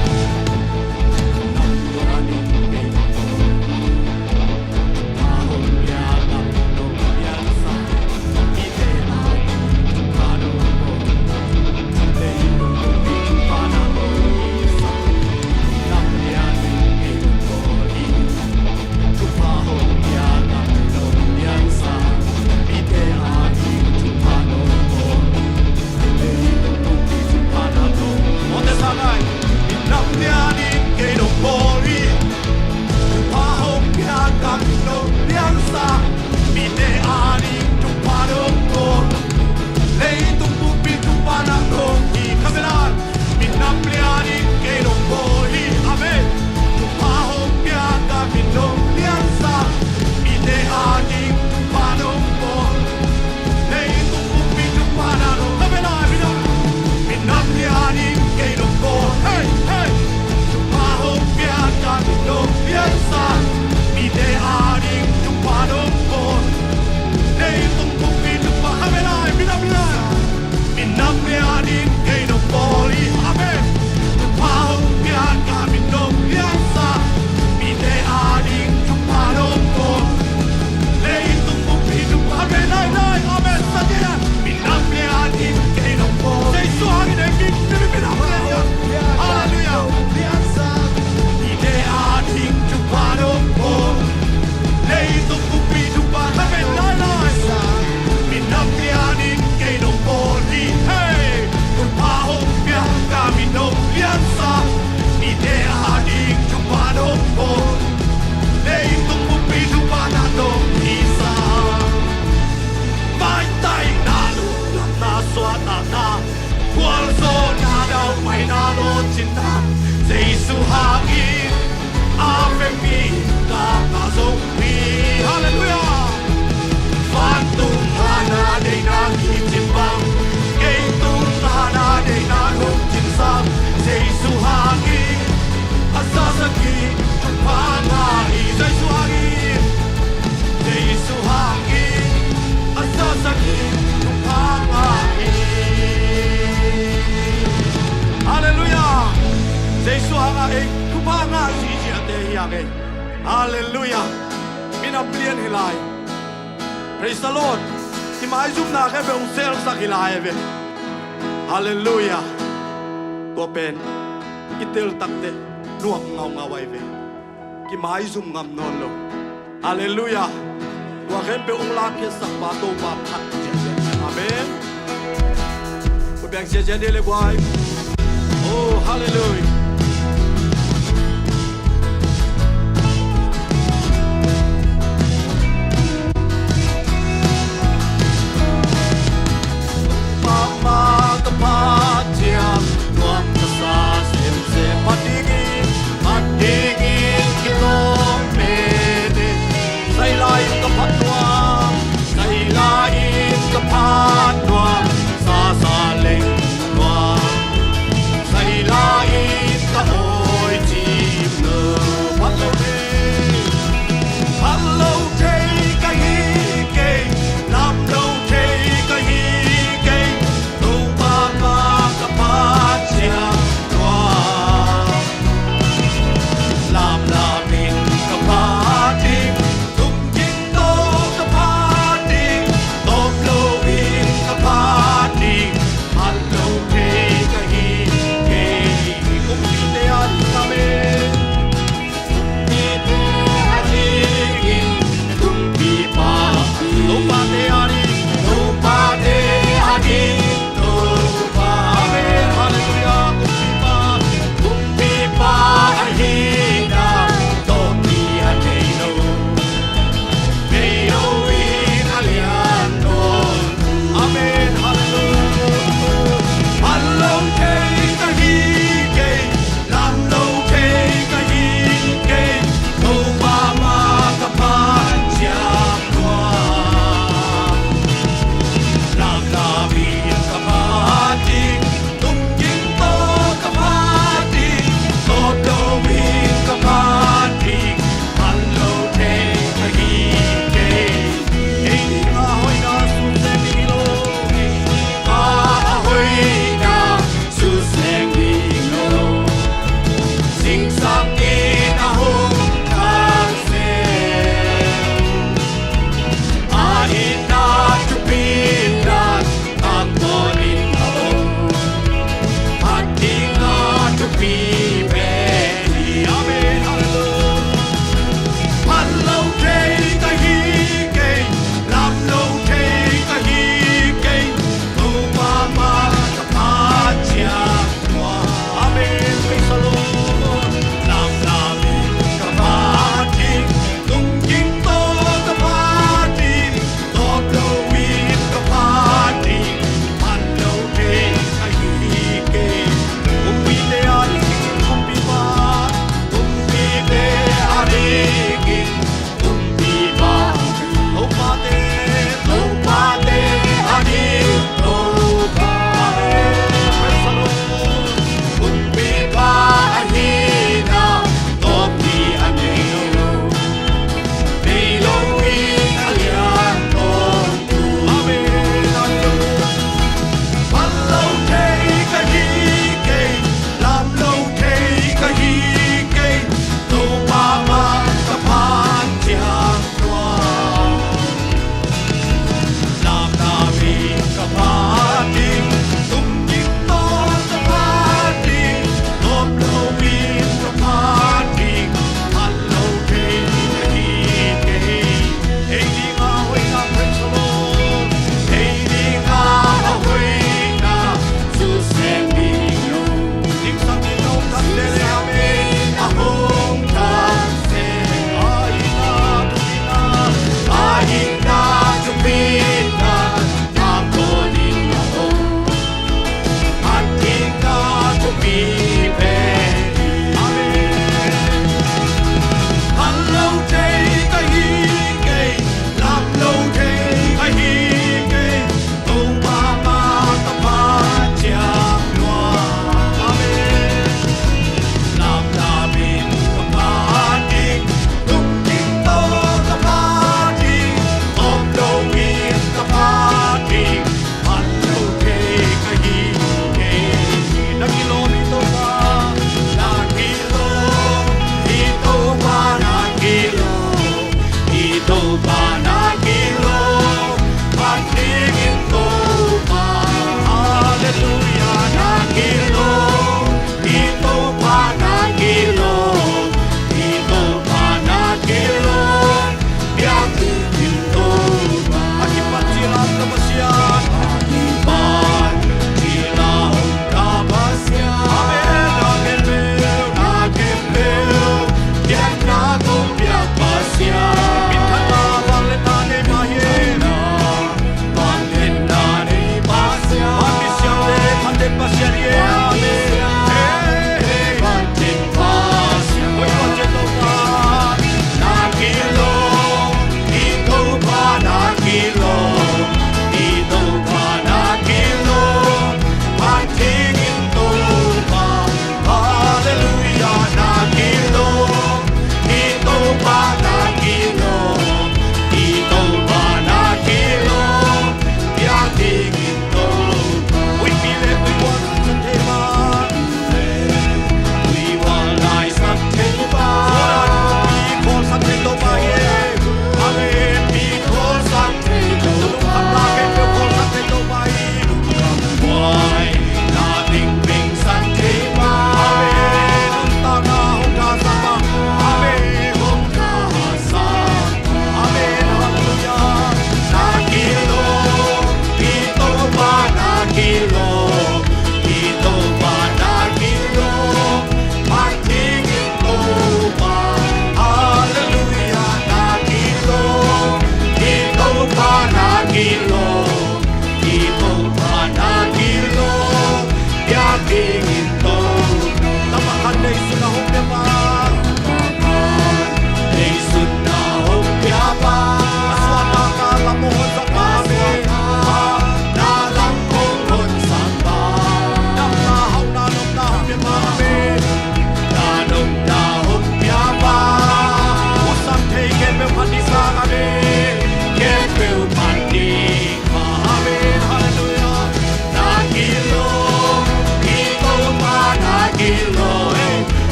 Leitung pumpi thupha na dong hi. Kha ve lai. Minam lianin kei nong bawl hi. Amen. Thupha hong pia ka min nong liansa. Mite ading thupha nong bawl. Leitung pumpi thupha na dong. Kha ve lai. Minam, minam lianin kei nong bawl. Hey, hey. Thupha hong pia ka min nong liansa. Mite ading thupha nong bawl. Leitung pumpi thupha. Kha ve lai. Minam lian. Minam lianin kei nong bawl hi. Amen. Thupha hong pia ka min nong liansa. Mite ading thupha nong bawl. Leitung pumpi thupha. Amen. Lai, lai. Amen. Sa ding a. Minam lianin kei nong bawl. Jesu hangin ei min, min, minam lian. Halleluiah. Mite ading thupha nong bawl. Leitung pumpi thupha. Amen. Lai, lai. Minam lianin kei nong bawl hi. Hey. Thupha hong pia ka min nong liansa. Mite ading thupha nong bawl. Leitung pumpi thupha na dong hi sa. Vaitaihna, lungdamna, suahtakna, khualzawhna, daupaina, lawhcinna, Jesu hangin a veng mi, ka ngah zo mi. Halleluiah. Vantung hana deihna kicin bang, kei tung hana deihna lungcin sa, Jesu hangin a sa sak hi, thupha ngah hi. Jesu hangin, Jesu hangin a sa sak hi, thupha ngah hi. Halleluiah. Jesu hangah ei thupha ngah ziahziahte hi hang ei. Halleluiah. Minam lian hi lai. Praise the Lord. I maizumna khempeuh hong selsak hi lai ve. Halleluiah. Tua pen i tel takteh nuam ngaungau ahi ve. Kimaizum ngam nawn lo. Halleluiah. Tua khempeuh hong lakkhiatsak pa Topa phat ciatciat. Amen. Tua piang ciatciat dih le buai. Oh, halleluiah. Pamah ka phat ciang nuam ka sa semsem, phat dingin, phat dingin kilawm mene. Sai lai-in ka phat nuam, sai lai-in ka phat nuam, sa sa leng nuam. Sai lai-in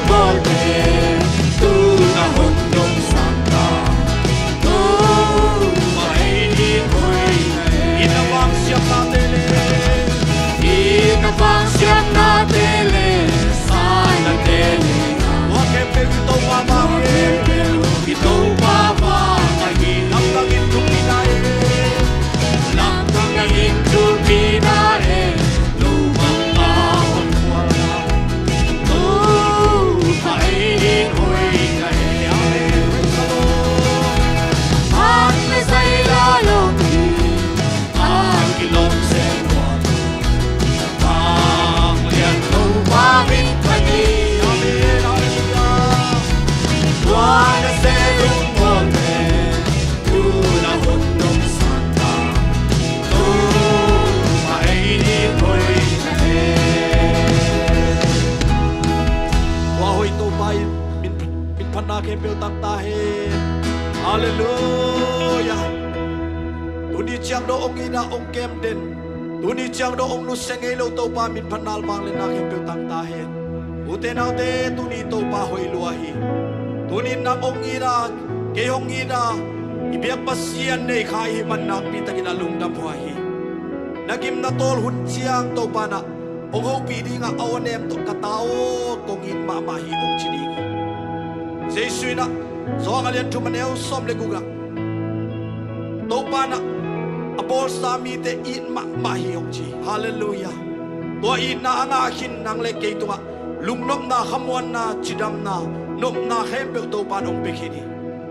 Bawlte tu na hun dong sangta, Topa ei ding hoih na e. Inn a vang siamnate le, inn a vang siamnate le, sainate le, tua khempeuh i Topa vang e. Tua khempeuh i Topa vang ahi. Lamdang in thupina e. Lamdang in thupina e. Lo mangpa hon khualna, Topa ei ding hoih na e. Amen. Praise the Lord. An le zai la lo hi, an kilawm se tua, bang lian Topa min phat hi. Amen. Hallelujah. Tua na se lungmuang e. Tu na hun dong sangta, Topa ei ding hoih na e. Tua hoih Topa in min, min phatna khempeuh tang ta hen. Halleluiah. Tuni ciang dong hong it a hong kem den, tuni ciang dong hong nusia ngei lo Topa min phatna le vangliatna khempeuh tang ta hen. Ute naute, tuni Topa hoih lua hi. Tuni nang hong it a, kei hong it a, i biak Pasian nei kha i hih man nakpi takin a lungdam huai hi. Na gimna tawl hun ciang Topa in ah hong hopih ding a, a aw nem tawh, ka ta aw, kong it mahmah hi, hong ci ding hi. Jesu in ah Johan a lian thum a neu sawm le guk ah Topa in ah a bawlsa mite it mahmah hi, hong ci. Halleluiah. Tua itna a ngah khin nang le kei tungah lungnopna, khamuanna, cidamna, nopna khempeuh Topa in hong pia khin hi.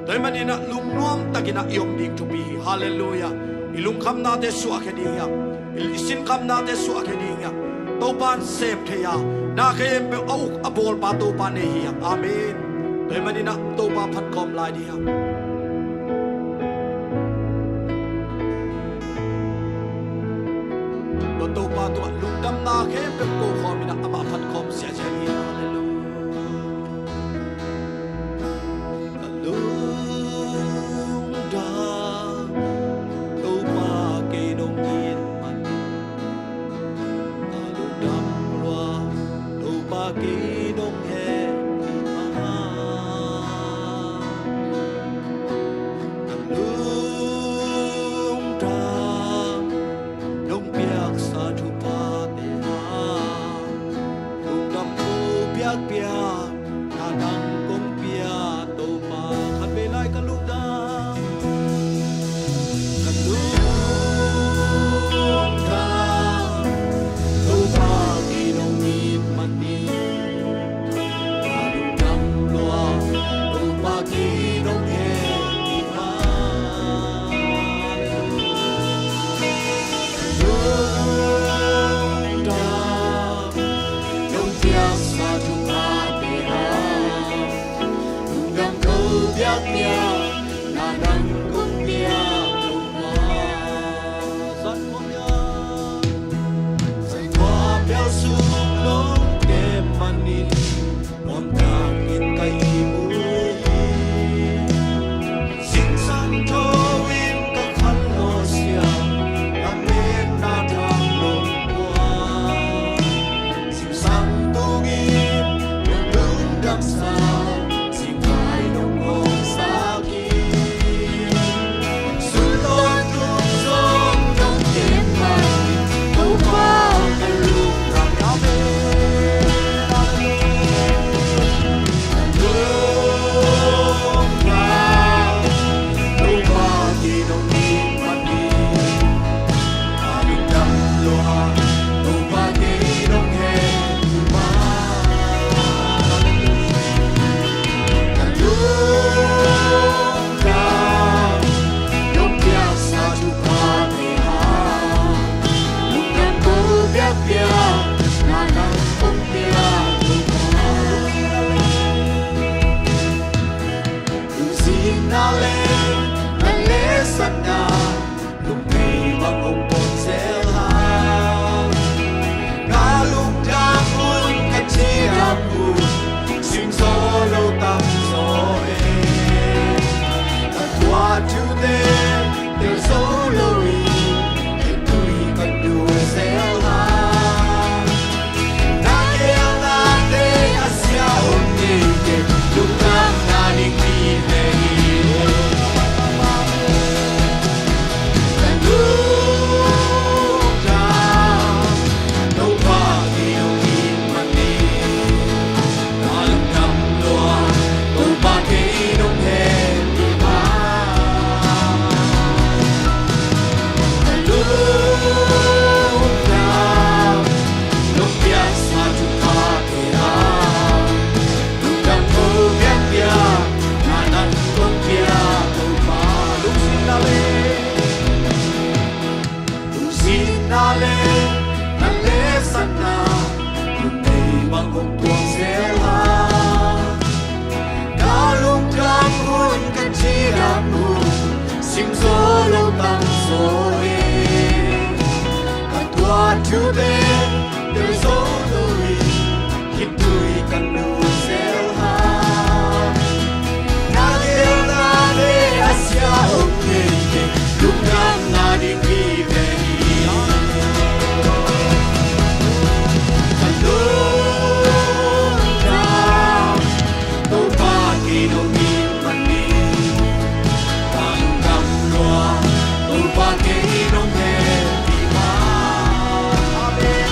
Tua ahih manin ah lungnuam takin ah i om ding thupi hi. Halleluiah. I lungkhamnate suahkhia ding hiam? I sinkhamnate suahkhia ding hiam? Topa in sem thei a, na khempeuh a uk a bawlpa Topa nei hi hiam? Amen. Tua ahih manin ah Topa phat khawm lai ding hiam? Tua Topa tungah lungdamna khempeuh ko khawm in ah amah phat khawm ziahziah ni. Halleluiah. Ka lungdam, Topa kei nong it man. Ka lungdam lua, Topa kei nong hehpih man. Ka lungdam, nong piaksa thuphate hang. Lungdam ko piakpiak, na nang kong pia Topa. Khatvei lai ka lungdam. Ka lungdam, Topa kei nong it man hi. Ka lungdam lua, Topa kei nong hehpih man. Lungdam, nong piaksa thuphate Tuang zel a, na lungdam hun ka cidam hun, sim zo lo tam zo e. Ka tuah thute tel zo lo in, khitui ka nuam zel a. Na gelna le a sia om ngei kei, lungdamna ding hi ve hi. Ka lungdam, Topa kei nong it manin, ka lungdam lua, Topa kei nong hehpih manin. Amen.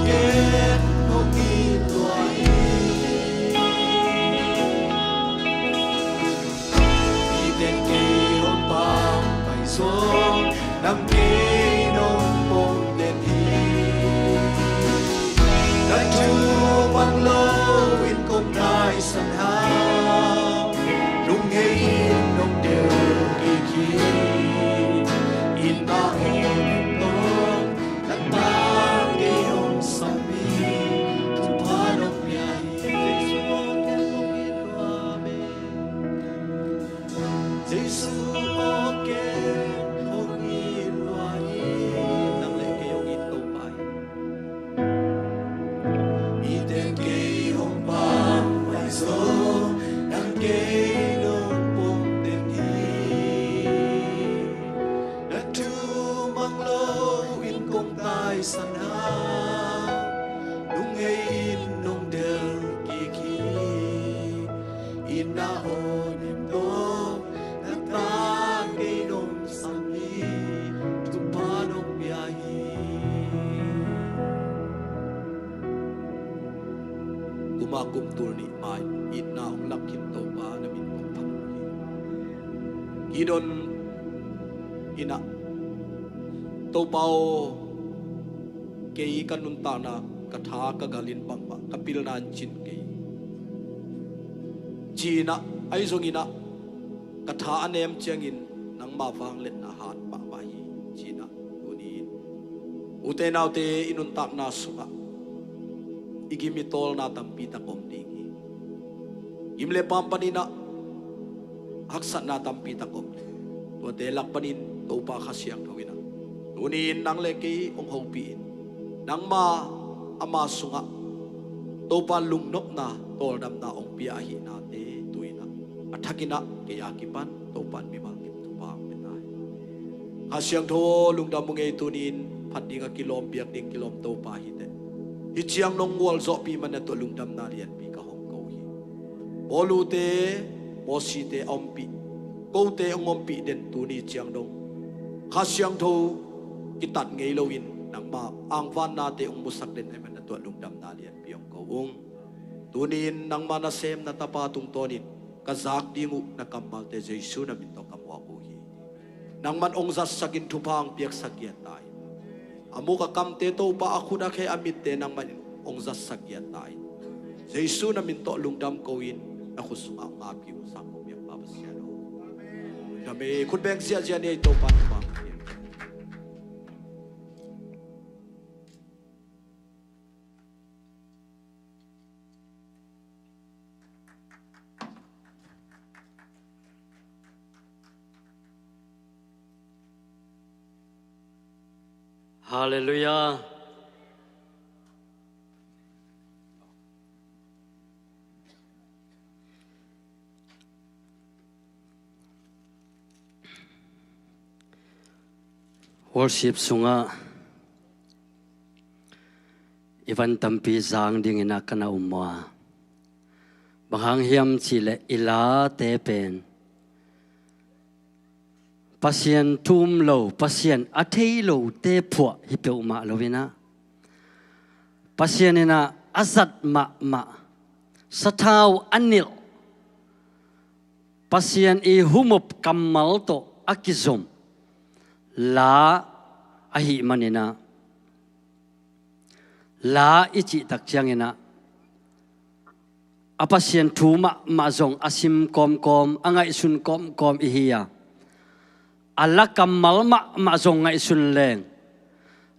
Ken hong it lua in, i teng kei hong pang pai zong, nang kei nong pom den hi. Na thu mang lo in kong taisan hang, lunghei in nong del kik hi. Inn ah hong en tawh, na tang kei hong sam hi. Thupha nong pia hi. Jesu aw, ken hong it lua in. Jesu aw, ken hong it lua in. Nang le kei hong it Topa hi. I teng kei hong pang pai zong, nang kei nong pom den hi. Na thu mang lo in kong taisan hang, lunghei in nong del kik hi. Inn ah hong en tawh, na tang kei nong sam hi. Thupha nong pia hi. Kum a kum tul nih mai itna hong lak khin Topa na min kong thang hi. Gideon in ah, Topa aw, kei ka nuntakna, ka tha ka gal in bangmah ka pilna in cin kei, ci-in ah, ahi zongin ah ka tha a nem ciangin nangma vangliatna hat mahmah hi, ci-in ah tuni-in ute naute i nuntakna sungah i gim i tawlna tampi tak om ding hi. Gim le paam panin ah haksatna tampi tak om. Tuate lak panin Topa Kha Siangtho in ah tuni-in nang le kei hong hopih in, nangma ama sungah Topa lungnopna, tawldamna hong pia ahihnate tu-in ah a thakin ah kei a kipan Topa in mimal kim thupha hong pia ta hi. Kha Siangtho aw, lungdam uh ing ei. Tuni-in phat ding a kilawm, biak ding kilawm Topa hi teh. Hih ciang nong gualzawhpih manin ah tua lungdamna lianpi ka hong ko hi. Paul ute, Mosite a ompih, kote hong ompih den tuni ciang dong Kha Siangtho kitat ngei loin nangma angvannate hong musak den ahih manin ah tua lungdamna lianpi hong ko ung. Tuni-in nangma nasem na Tapa tungtawnin ka zak ding uh na kammalte Jesu na min tawh ka muak uh hi. Nangman hong zatsakin thupha hong piaksak giat ta in. A muk a kamte Topa, a khut a khe a mitte nangman hong zatsak giat ta in. Jesu na min tawh lungdam ko-in na khut sungah hong apkik uh sang kong biak Pa Pasian aw. Lungdam ei. Khut beng ziahziah ni ei. Topa thupha hong piak. Halleluiah. Worship sungah i van tampi zang dingin ah ka na um maw. Bang hang hiam cihleh i late pen Pasian thu um lo, Pasian a thei lote phuah hi peuhmah loin ah, Pasian in ah a zat mahmah, sathau a nilh, Pasian i humop kammal tawh a kizom la ahih manin ah, la i cih tak ciangin ah, a Pasian thu mahmah zong a sim kawmkawm, a ngaihsun kawmkawm i hi a, a la kammal mahmah zong ngaihsun leng,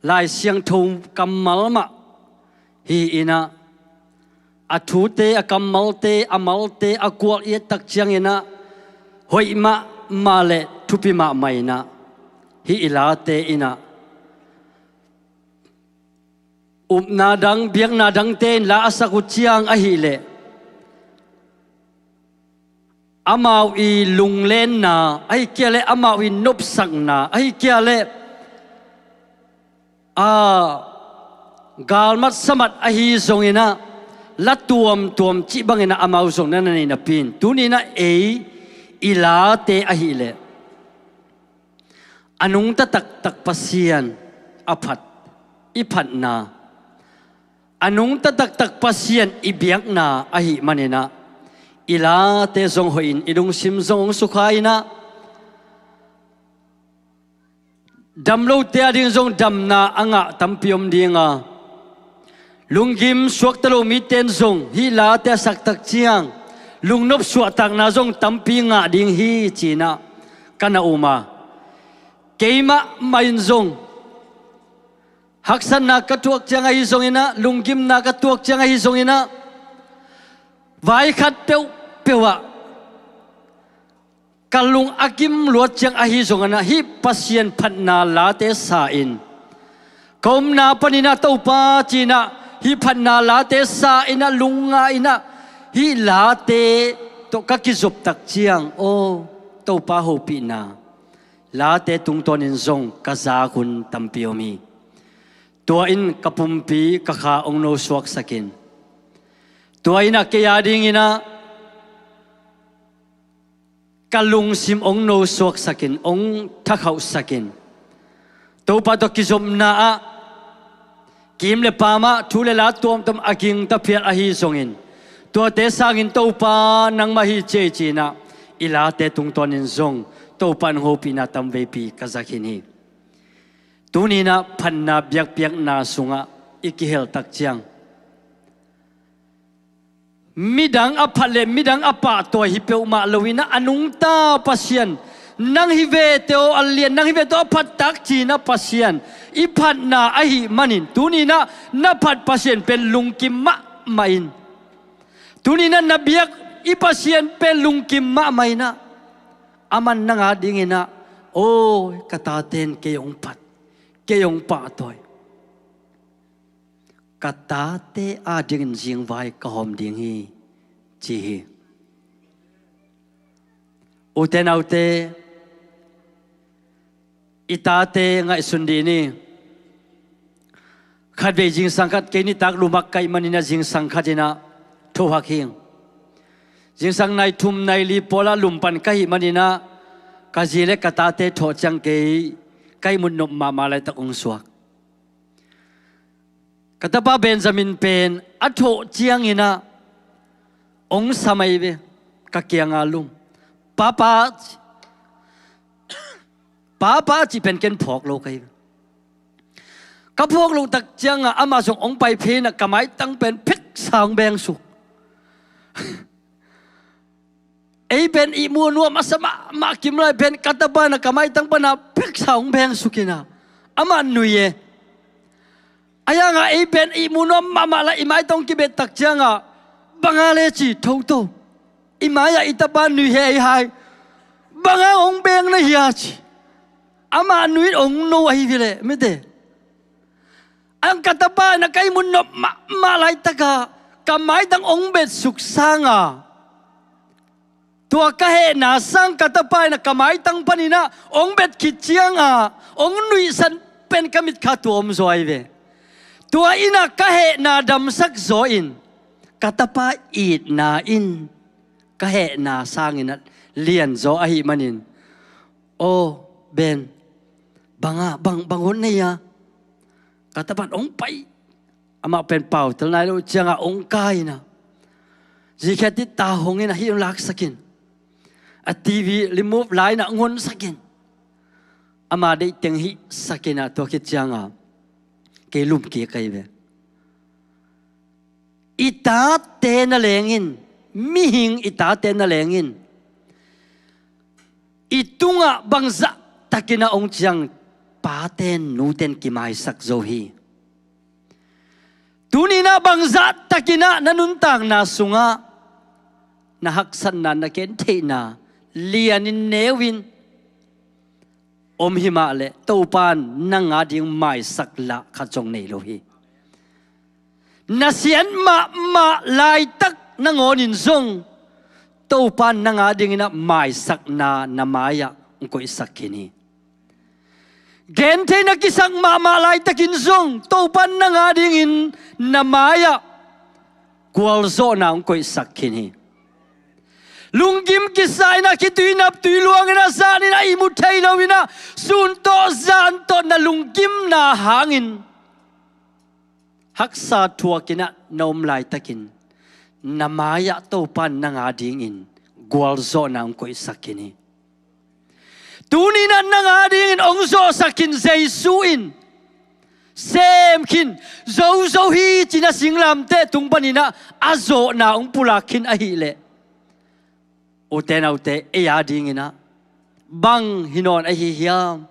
Lai Siangtho kammal mah hi-in ah, a thute, a kammalte, a malte a gual i et tak ciangin ah, hoih mahmah le thupi mahmah in ah, hih i late in ah, upna dang, biakna dangte in la a sak uh ciang ahih leh, amau i lunglenna, ahih kei leh amau i nopsakna, ahih kei leh, a, galmat samat ahi zongin ah, la tuamtuam cih bangin ah amau zong na na nei napi-in, tuni-in ah ei i late ahih leh, a nungta taktak Pasian a phat, i phatna, A nungta taktak Pasian i biakna ahih maninah, i late zong hoihin, i lungsim zong hong sukha inah, dam lote ading zong damna a ngah tampi om dinga, lunggim suakta lo mite in zong hih late a saktak ciang lungnop suahtakna zong tampi ngah ding hi, cinah ka na um a, keimah mah in zong haksatna ka tuak ciang ahi zonginah, lunggimna ka tuak ciang ahi zonginah, vai khat peuhpeuh ah ka lung a gim luat ciang ahi zonginah, hih Pasian phatna late sa-in ka omna paninah, Topa, cinah hih phatna late sa-inah, lungnga inah, hih late tawh ka kizoptak ciang, aw, Topa hopihna late tungtawnin zong ka zak hun tampi om hi. Tua in ka pumpi, ka kha hong nosuaksakin, tua inah kei adinginah ka lungsim hong nosuaksakin, hong thakhauhsakin, Topa tawh kizopna ah kim le paam ah thu le la tuamtuam a gingta phial ahi zongin, tuate sangin Topa nangmah hi ci ei, cinah i late tungtawnin zong Topa in hong hopihna tamveipi ka za khin hi. Tuninah phatna biakpiakna sungah i kiheltak ciang, midang a phat le midang a pahtawi hi peuhmah loinah, a nungta Pasian, nang hi vete aw a lian, nang hi vete aw a phattak, cinah Pasian i phatna ahih manin, tuninah na phat Pasian pen lungkim mahmah in, tuninah na biak i Pasian pen lungkim mahmah inah, aman nang adinginah, aw, ka tate in kei hong phat, kei hong pahtawi, ka tate adingin zingvai ka hawm ding hi, ci hi. Ute naute, i tate ngaihsun dih ni. Khatvei zingsang khat, kei nitak lumhak ka hih maninah zingsang khatinah thohak hing. Zingsang nai thum nai li pawlah lum pan ka hih maninah, ka zi le ka tate thawh ciang kei ka ihmut nop mahmah laitak hong suak. Ka tapa Benjamin pen a thawh cianginah hong sam ahi ve, ka kianga lum. Papa, ci, Papa, cih pen ken phawk lo ka hi ve. Ka phawk loh tak cianga amah zong hong pai phei inah ka maitang pen pheksa hong beng suk. Ei pen ihmu nuam a sa mahmah kim lai pen ka tapa inah ka maitang pana pheksa hong beng suk inah, amah nui e. Ahi hangah ei pen ihmu nuam mahmah lai i maitang hong kibet tak ciangah, banga le ci, tho to, i mai-ah i tapa nui hi ei hai, banga hong beng na hia, ci. Amah nui hong no ahi ve leh mite. Ang ka tapa inah ka ihmut nop mahmah laitakah ka maitang hong bet suk sanga, tua ka hehna sang ka tapa inah ka maitang paninah hong bet khit cianga hong nuihsan pen ka mitkha tua om zaw ahi ve. Tua inah ka hehna damsak zaw in, ka tapa itna in ka hehna sanginah lian zaw ahih manin, aw, Ben, banga, bang, bang hun nei a? Ka tapa in hong pai. Amah pen pautel nai lo ciangah hong kai inah, zikhiat ih ta hong inah hih hong laksakin, a TV remote lai inah hong honsakin, ama deih teng hihsakinah, tua khit ciangah kei lum kik ahi ve. I tate na lengin, mihing i tate na lengin, i tungah bangzah takinah hong ciang, paten nuten kimaisak zo hi. Tuninah bangzah takinah na nuntakna sungah na haksatna, na gentheihna lianin, neuin om himah leh Topa in nang ading maisak lah khat zong nei lo hi. Na siat mahmah laitak nangawnin zong Topa in nang adinginah maisakna na mai-ah hong koihsak khin hi. Gentheihna kisak mahmah laitakin zong Topa in nang adingin na mai-ah gualzawhna hong koihsak khin hi. Lunggim kisa inah, khitui nap tui luang inah, zan inah ihmu thei lo inah, sun tawh zan tawh na lunggimna hangin haksa thuakin ah na om laitakin na mai-ah Topa in nang adingin gualzawhna hong koihsak khin hi. Tuni-in ah nang adingin hong zawhsak khin Jesu in, sem khin, zo zo hi ci-in ah singlamteh tung panin ah a zawhna hong pulak khin ahih leh, ute naute, ei adingin ah bang hi nawn ahi hiam?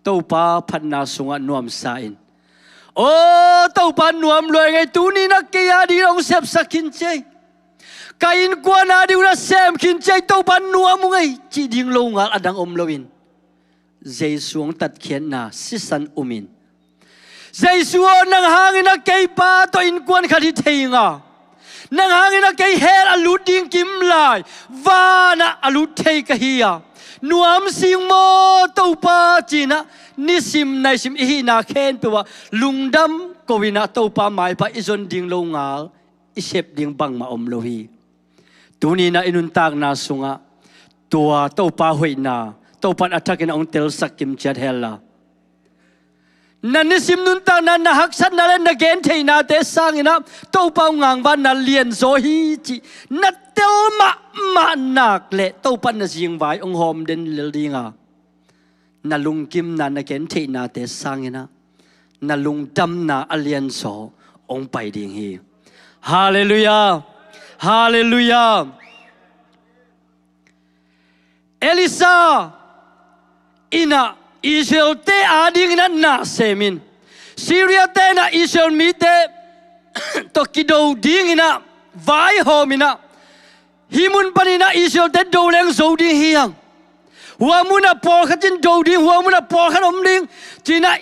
Topa phatna sungah nuamsa in, "Aw, Topa nuam lua ing ei, tuni-in ah kei adingin hong sepsak khin ci ei. Ka innkuan adingin ah sem khin ci ei, Topa nuam ung ei," cih ding lo ngal a dang om loin, Jesu hong tatkhiatna sisan umin, "Jesu aw, nang hangin ah kei pa tawh innkuan khat hi thei ing a, nang hangin ah kei hell a lut ding kim lai, vanah a lut thei ka hi a, nuam sing maw Topa?" ci-in ah nisim naisim i hihna khempeuh ah lungdam ko-in ah Topa maipha i zon ding lo ngal i sep ding bangmah om lo hi. Tuni-in ah i nuntakna sungah tua Topa hoihna Topa in a thakin ah hong telsak kim ciat hen la, na nisim nuntakna, na haksatna le na gentheihnate sangin ah Topa hong ngangvanna lianzaw hi cih na tel mahmah nak leh Topa in na zingvai hong hawm den lel ding a, na lungkimna, na gentheihnate sangin ah na lungdamna a lianzaw hong pai ding hi. Halleluiah. Halleluiah. Elisha in ah Israel-te adingin ah na sem in, Syria-te in ah Israel mite tawh kido dingin ah vaihawm in ah, "Hih mun panin ah Israel-te do leng zo ding hi hang. Hua mun ah pawlkhat in do ding, hua mun ah pawlkhat om ding," ci-in ah,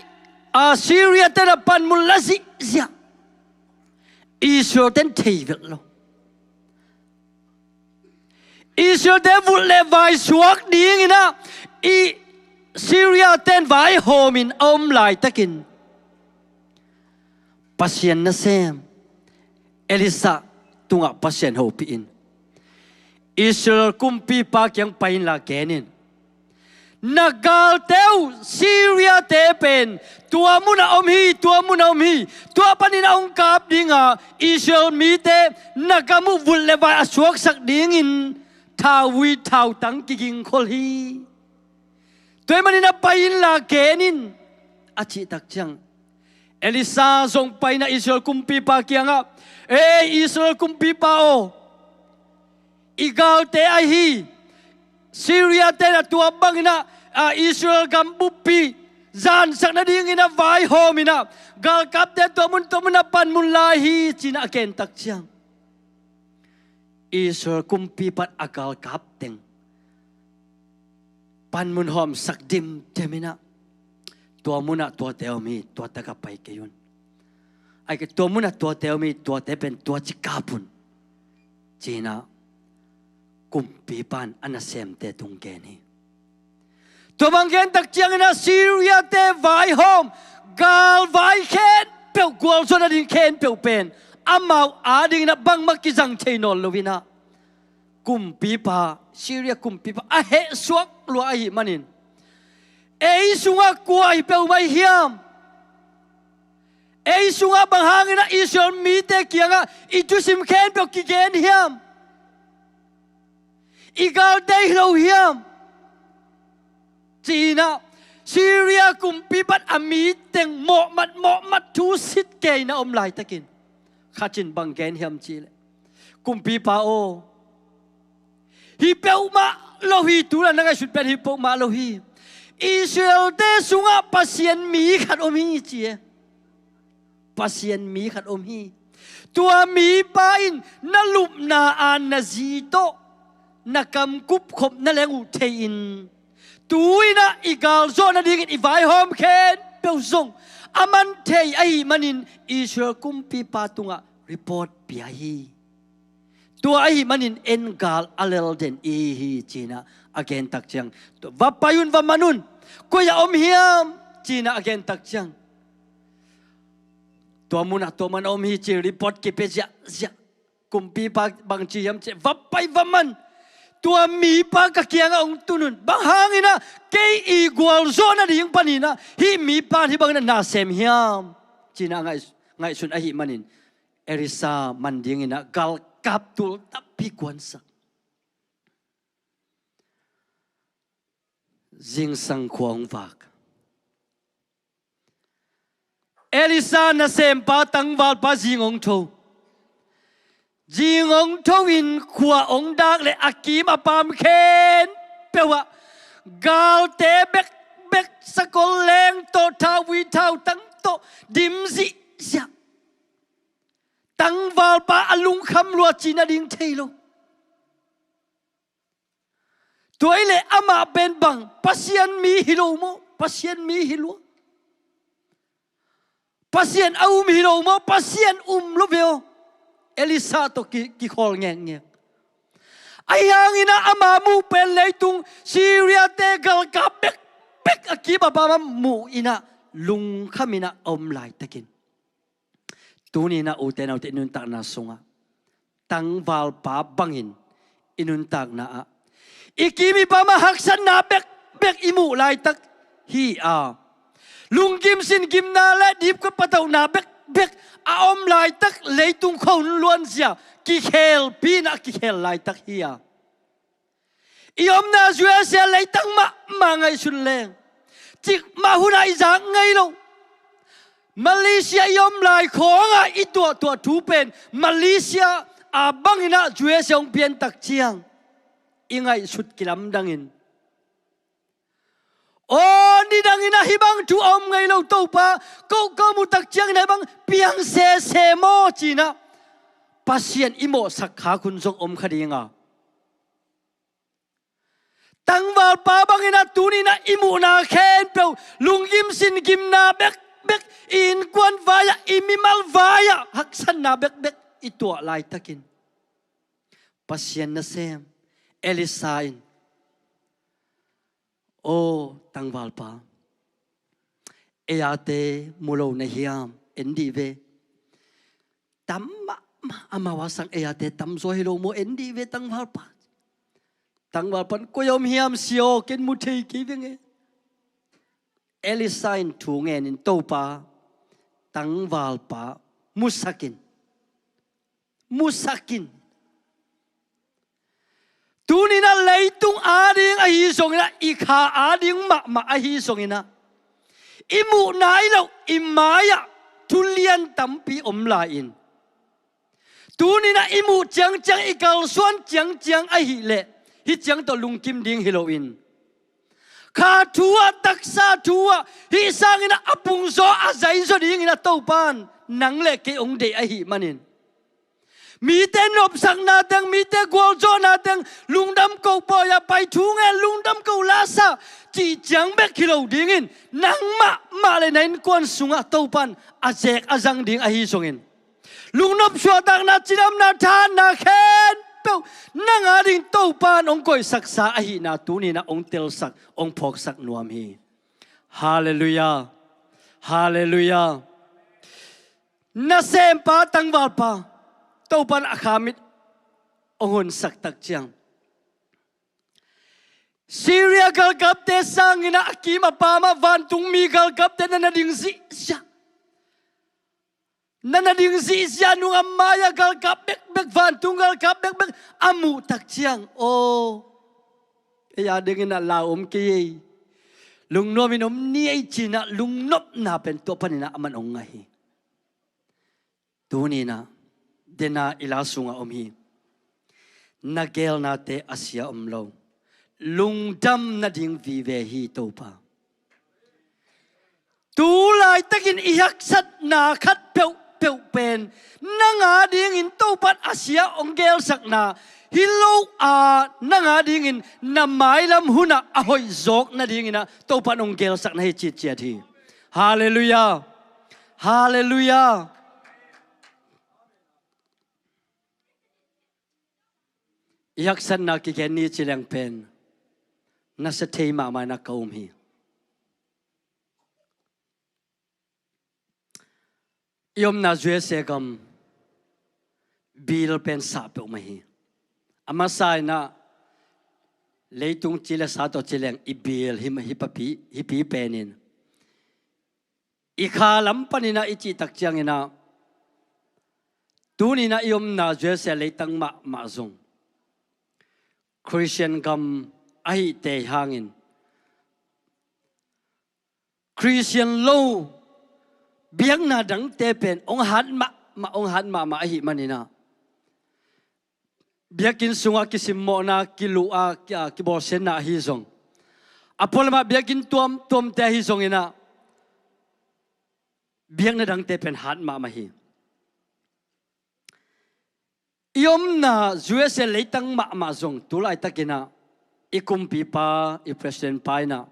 a, Syria-te in ah panmun la zihziah. Israel-te in thei vet lo. Israel-te vulh le vai suak dingin ah i Syria-te in vaihawm in a om laitakin, Pasian nasem Elisha tungah Pasian hopih in, Israel kumpipa kiang pai inla gen in, "Na galte uh Syria-te pen tua munah om hi, tua munah om hi. Tua panin a hong kap ding a, Israel mite na gam uh vulh le vai a suaksak dingin thauvui thautang kigingkhol hi. Tua ahih manin ah pai inla gen in," a cih tak ciang, Elisha zong pai in ah Israel kumpipa kiangah, "Ei Israel kumpipa aw, i galte ahi Syria-te in ah tua bangin ah, a, Israel gam buppi zansak nadingin ah vaihawm in ah, galkapte tua mun tua mun ah panmun lai hi," ci-in ah a gen tak ciang, Israel kumpipa in a galkap teng panmun hawmsak dimdem in ah, "Tua munah tuate om hi, tua takah pai kei un. Ai, tua munah tuate om hi, tuate pen tua ci kap un," ci-in ah kumpipa in a nasemte tung gen hi. Tua bang gen tak ciangin ah Syria-te vaihawm, galvai khempeuh, gualzawhna ding khempeuh pen amau adingin ah bangmah kizang thei nawn lo in ah, kumpipa, Syria kumpipa a hehsuak lua ahih manin, "Ei sungah kua hi peuhmah hiam? Ei sungah bang hangin ah Israel mite kiangah i thusim khempeuh kigen hiam? I galte hi lo hiam?" ci-in ah Syria kumpipa in a mi teng mawhmat mawhmat thu sit kei in ah om laitakin, khat in bang gen hiam cih leh, "Kumpipa aw, hi peuhmah lo hi, tu-in ah na ngaihsut pen hi peuhmah lo hi. Israel-te sungah Pasian mi khat om hi," ci e. "Pasian mi khat om hi. Tua mipa in na lupna a na zi tawh na kam kupkhop na leng uh thei-in, tu-in ah i galzawh nadingin i vaihawm khempeuh zong a man thei ahih manin Israel kumpipa tungah report pia hi. Tua ahih manin en gal a lel den i hi hi," ci-in ah a gen tak ciang, "Tua va pai un, va man un. Koi-ah om hiam?" ci-in ah a gen tak ciang, "Tua munah tua man a om hi," ci-in report kipia ziahziah. Kumpipa bang ci hiam cih leh, "Va pai, va man. Tua mipa ka kiangah hong tun un. Bang hangin ah kei i gualzawh nading panin ah hih mipa in hih bangin ah na sem hiam?" ci-in ah a ngaih, ngaihsun ahih manin Elisa man dingin ah galkap tul tampi kuansak. Zingsang khua hong vak. Elisa nasempa tangvalpa zing hong tho. Zing hong tho in khua hong dak le a kim a paam khempeuh ah galte bekbek, sakol leng tawh, thauvui thautang tawh dim zihziah. Tangvalpa a lungkham lua, cih nading thei lo. Tua ahih leh amah pen bang, Pasian mi hi lo maw? Pasian mi hi lua. Pasian a um hi lo maw? Pasian um lo ve aw. Elisa tawh ki, kikhawl ngekngek. Ahi hangin ah ama muh pen leitung Syria-te galkap bekbek a kim a paam a muh in ah lungkham in ah a om laitakin, tuni-in ah ute naute, i nuntakna sungah tangvalpa bangin i nuntakna ah i kim i paam ah haksatna bekbek i muh laitak hi a, lungkim singimna le dipkua patauhna bekbek a om laitak, leitung khua hun luanzia kikhelpi in ah kikhel laitak hi a, i omna U S A leitang mahmah ngaihsun leng, cikmah hunah i zak ngei lo. Malaysia i om lai khawngah i tuahtuah thu pen Malaysia a bangin ah U S A hong piantak ciang i ngaihsut kilamdangin, aw, nidangin ah hih bang thu a om ngei lo, Topa, ko, ko muhtak ciangin ah hih bang piang sese maw, ci-in ah Pasian i mawhsak khak hun zong om kha ding a, tangvalpa bangin ah tuni-in ah i muhna khempeuh, lungkim singimna bekbek, i innkuan vai-ah, i mimal vai-ah haksatna bekbek i tuah laitakin, Pasian nasem Elisa in, aw tangvalpa, ei-ate mu lo na hiam? En dih ve. Tam mahmah, amau a sang ei-ate tamzaw hi lo maw? En dih ve tangvalpa. Tangvalpa in, koi a om hiam sia aw, ken mu thei kei veng e. Elisa in thu ngenin, Topa, tangvalpa musak in. Musak in. Tuni-in ah leitung ading ahi zongin ah, i kha ading mahmah ahi zongin ah, i muh nai loh i mai-ah thu lian tampi om lai-in, tuni-in ah i muh ciangciang, i kalsuan ciangciang ahih leh hih ciang tawh lungkim ding hi loin, kha thu-ah, taksa thu-ah, hih sangin ah a pungzaw a zaizaw dingin ah Topa in nang le kei hong deih ahih manin, mite nopsakna teng, mite gualzawhna teng, lungdam ko pawi-ah pai, thu ngen, lungdam ko lasa, cih ciang bek hi lo dingin, nangmah mah le na innkuan sungah Topa in a zek a zang ding ahi zongin, lungnop suahtakna, cidamna, thahatna khempeuh nang ading Topa in hong koihsaksa ahihna tuni-in ah hong telsak, hong phawksak nuam hi. Halleluiah. Halleluiah. Nasempa tangvalpa, Topa in a khamit hong honsak tak ciang, Syria galkapte sangin ah a kim a paam ah vantungmi galkapte na na ding zihziah, na na ding zihziah nung, a mai-ah galkap bekbek, vantung galkap bekbek a muh tak ciang, aw, ei adingin ah lau om kei ei, lungnuamin om ni ei, ci-in ah lungnopna pen tua panin ah aman hong ngah hi. Tuni-in ah, dena i la sungah om hi. Na geelnate a sia om lo. Lungdam nading vive hi, Topa. Tu laitakin i haksatna khat peuhpeuh pen nang adingin Topa in a sia hong geelsakna hi lo a, nang adingin na mailam hunah a hoih zawk nadingin ah Topa in hong geelsakna hi, citciat hi. Halleluiah. Halleluiah. I haksatna kigen ni ci leng pen nasa thei mahmah in ah ka um hi. I omna U S A gam bill pen sah peuhmah hi. A masa in ah leitung ci le sa tawh ci leng i bill hi, hi papi, hi pi penin, i kha lam panin ah i cih tak ciangin ah, Tuni-in ah i omna U S A leitang mahmah zong Khristian gam ahih tei hangin Khristian lo biakna dangte pen hong hat mahmah, hong hat mahmah ahih manin ah biakinn sungah kisimmawhna, kiluh a, ki-, a, kibawlsiatna ahi zong, a pualamah biakinn tuamtuamte ahi zongin ah biakna dangte pen hat mahmah hi. I omna U S A leitang mahmah zong tu laitakin ah i kumpipa, i president pa in ah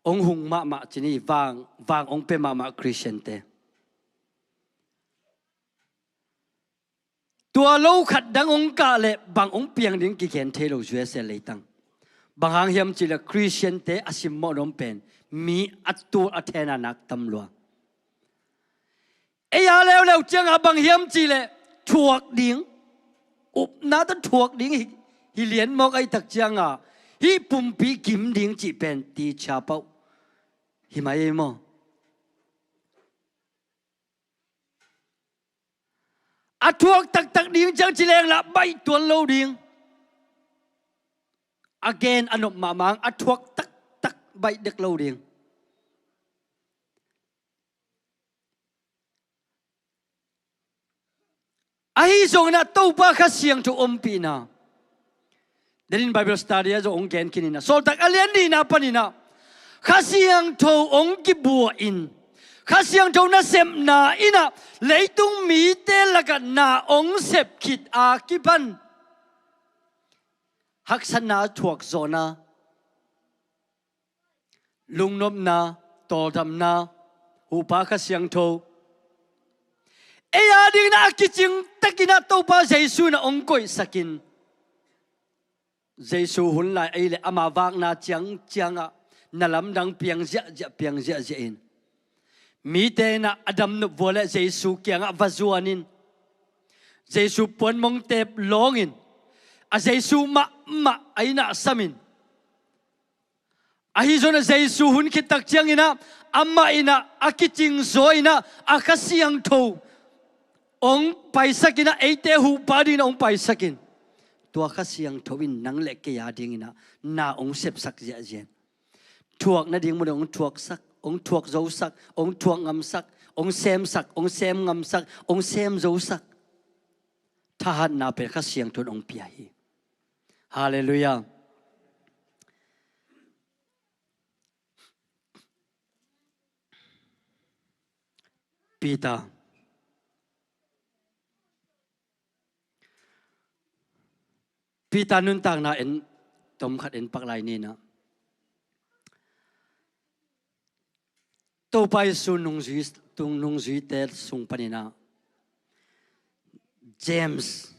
hong hung mahmah ci ni, vang, vang hong pia mahmah Khristiante. Tua lo khat dang hong kah leh bang hong piang ding kigen thei lo U S A leitang. Bang hang hiam cih leh Khristiante a simmawh nuam pen mi a tul a thena nak tam lua. Ei a leuleu ciangah bang hiam cih leh thuak ding, upna tawh thuak ding hi, hi lian mawk ahih tak ciangah hih pumpi gim ding cih pen ticia pauh hi mai ei maw? A thuak taktak ding ciang ci leng lah baih tuan lo ding. A gen a nop mahmah, a thuak taktak baih dek lo ding. Ahi zongin ah Topa Kha Siangtho ompihna, denin Bible study ah zong hong gen khin in ah, Sawltak a lian nihna panin ah Kha Siangtho hong kibua in, Kha Siangtho nasepna in ah leitung mite lakah na hong sep khit a kipan haksatna, thuakzawhna, lungnopna, tawldamna, huhpa Kha Siangtho ei a dingin ah a kicing takin ah Topa Jesu in ah hong koihsak in, Jesu hun lai ei leh ama vakna ciangciangah na lamdang piang ziahziah, piang ziahziah in, mite in ah a damnop vua leh Jesu kiangah va zuan in, Jesu puanmong tep lawng in, a Jesu mahmah a inn ah sam in, ahi zongin ah Jesu hun khit tak ciangin ah amah in ah a kicing zaw in ah a Kha Siangtho hong paisak in ah, eite huhpa dingin ah hong paisak in, tua Kha Siangtho in nang leh kei a dingin ah na hong sepsak ziahziah in, thuak nading mun ah hong thuaksak, hong thuak zosak, hong thuak ngamsak, hong semsak, hong sem ngamsak, hong sem zosak. Thahatna pen Kha Siangtho in hong pia hi. Halleluiah. Peter. Peter nuntakna en, tom khat en pak lai ni in ah, Topa Jesu nungzui, tung nungzuite sung panin ah James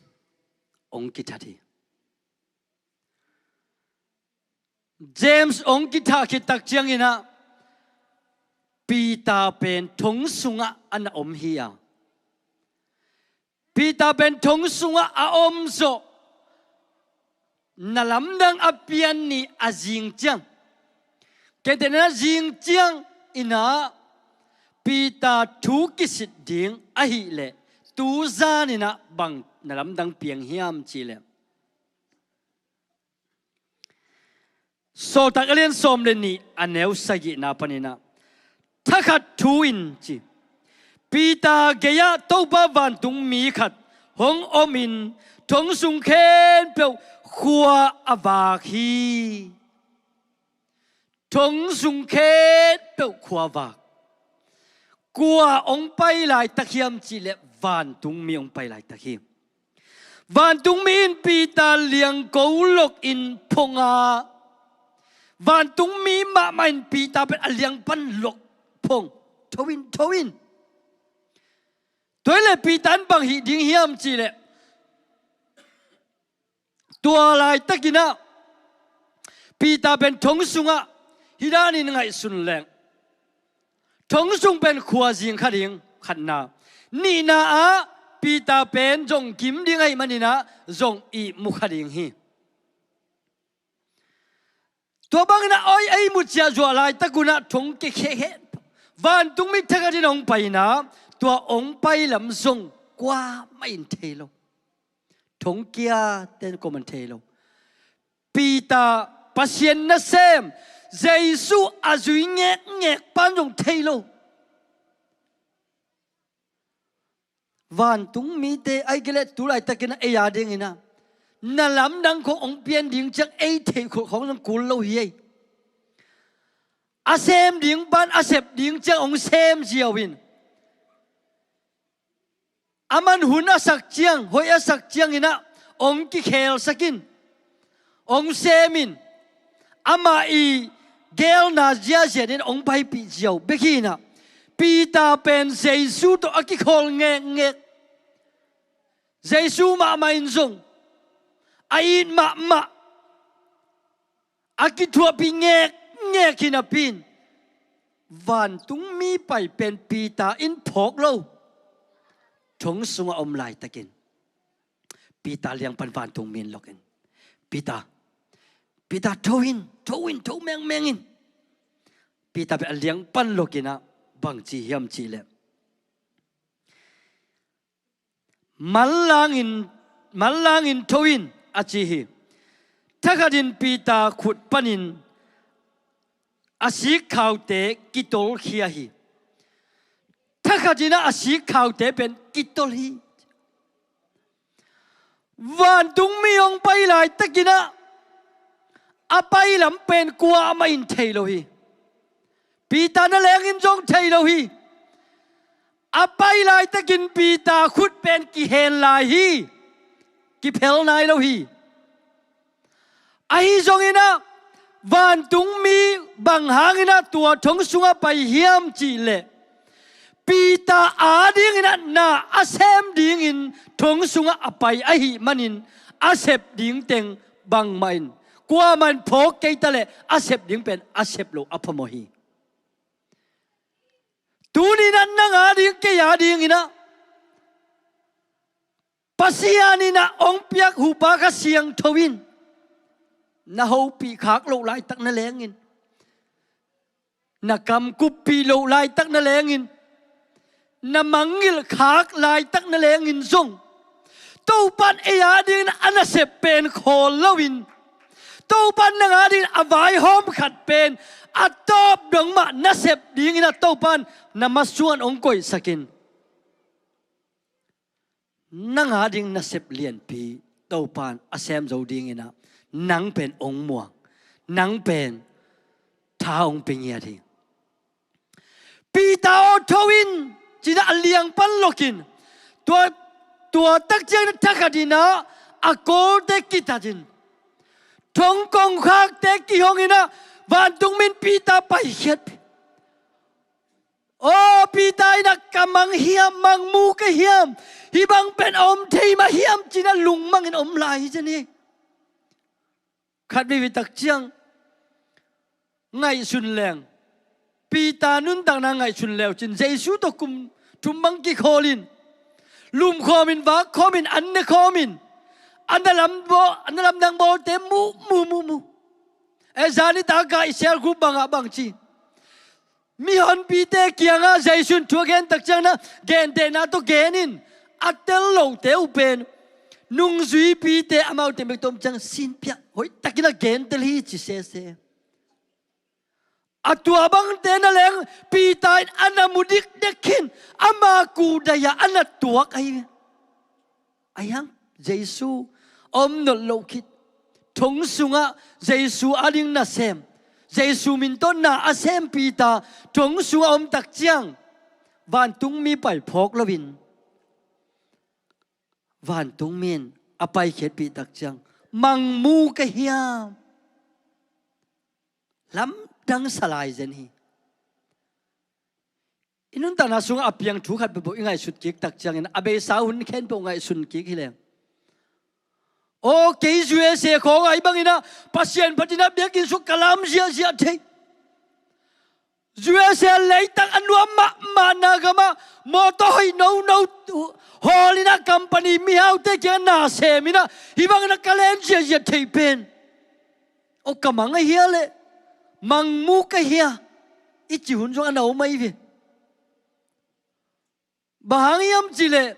hong kithat hi. James hong kithah khit tak ciangin ah Peter pen thong sungah a na om hi a, Peter pen thong sungah a om zawh, na lamdang a pian ni a zing ciang, kei te na zing ciangin ah Peter thu kisit ding ahih leh tu zanin ah bang na lamdang piang hiam cih leh, Sawltak a lian sawm le nih a neu sagihna panin ah, thakhat thu in ci, Peter gei-ah Topa vantungmi khat hong om in thong sung khempeuh khua a vak hi. Thong sung khempeuh khua vak. Kua hong pai laitak hiam cih leh vantungmi hong pai laitak hi. Vantungmi in Peter liangko lokin phong a, vantungmi mahmah in Peter pen a liang pan lok phong, tho in, tho in. Tua hi leh Peter in bang hih ding hiam cih leh, tua laitakin ah Peter pen thong sungah hih danin ngaihsun leng, thong sung pen khua zing kha ding, khatna. Nihna ah Peter pen zong gim ding ahih manin ah zong ihmu kha ding hi. Tua bangin ah oi, ei mu ciah zuah laitak un ah thong kikheh het. Vantungmi thakhat in hong pai in ah tua hong pai lam zong kuamah in thei lo. Thongkia ten kuamah in thei lo. Peter, Pasian nasem, Jesu a zui ngekngek pan zong thei lo. Vantung mite ai gele tu laitakin a ei a dingin ah na lamdang khong ong pian ding ciang ei theih khol khong zong kul lo hi ei. A sem ding pan a sep ding ciang ong sem ziau in, a man hun a sak ciang, hoih a sak ciangin ah ong kikhelsak in, ong sem in, amah i gelna ziazian in ong paipih ziau bek hi in ah, Peter pen Jesu tawh a kikhawl ngekngek. Jesu mahmah in zong a it mahmah, a kithuahpih ngekngek hi napi in, vantung mi pai pen Peter in phawk lo. Thong sungah om laitakin Peter liang pan vantung mi in lok in, Peter, Peter, tho in, tho in, tho mengmeng in. Peter pen a liang pan lok in ah bang ci hiam cih leh, manlangin, manlangin tho in, a ci hi. Thakhatin Peter khut panin a sikkhaute kitolkhia hi. Thakhatin ah a sikkhaute pen kitol hi. Vantung mi hong pai laitakin ah a pai lam pen kuamah in thei lo hi. Peter na lengin zong thei lo hi. A pai laitakin Peter khut pen kihen lai hi. Kiphel nai lo hi. Ahi zongin ah vantung mi bang hangin ah tua thong sungah pai hiam cih leh, Peter a dingin ah na a sem dingin thong sungah a pai ahih manin a sep ding teng bangmah in, kuamah in phawk kei ta leh a sep ding pen a sep lo a phamawh hi. Tuni in ah nang a ding kei a dingin ah Pasian in ah hong piak huhpa Kha Siangtho in na hopih khak loh laitak na lengin, na kam kuppih loh laitak na lengin, na mangngilh khak laitak na lengin zong, Topan ei a dingin a nasep pen khawl loin, Topan nang a dingin a vaihawm khat pen a tawp dong mah nasep dingin ah Topan na masuan hong koihsak in, nang a ding nasep lianpi Topan a sem zo dingin ah nang pen hong muang, nang pen tha hong pia ngiat hi. Peter aw, tho in, ci-in ah a liang pan lok in, tua, tua tak ciangin ah thakhatin ah a kawlte kitat in, thong kongkhakte kihong in ah vantung mi in Peter paikhiat. Aw, Peter in ah ka mang hiam, mang mu ka hiam, hih bang pen a om thei mah hiam ci-in ah lungmang in om lai hi zen hi. Khat veivei tak ciang ngaihsun leng, Peter nuntakna ngaihsun leu cin Jesu tawh kum thum bang kikhawl in, lumkhawm in, vakkhawm in, an nekhawm in, a na lam bawl, a na lamdang bawlte mu, mu, mu, mu. E, zan nitak a ka i cell group bangah bang ci, mihonpite kiangah Jesu in thu a gen tak ciangin ah gentehna tawh gen in, a tel lote uh pen nungzuipite, amaute bek tawh om ciang sin piak hoihtakin a gentel hi ci sese. A tua bangte na leng Peter in a na mu dikdek khin, ama kudai-ah a na tuak ahi ve. Ahi hang Jesu a om nawn loh khit, thong sungah Jesu a ding nasem, Jesu min tawh na a sem Peter thong sungah om tak ciang, vantung mi pai phawk loin, vantung mi in a paikhiatpih tak ciang, mang mu ka hiam? Lamdang sa lai zen hi. I nuntakna sungah a piang thu khat peuhpeuh i ngaihsut kik tak ciangin, a beisa hun khempeuh ngaihsun kik hi leng. Aw, kei U S A khawng ah hih bangin ah Pasian phatin ah biakinn sung ka lam ziahziah thei. U S A leitak a nuam mahmahna gamah mawtaw hoih nono hawl in ah company mihaute kiangah na sem in ah hih bangin ah ka len ziahziah thei pen, aw, ka mang a hia leh, mang mu ka hia, i cih hun zong a na om ahi ve. Bang hang hiam cih leh,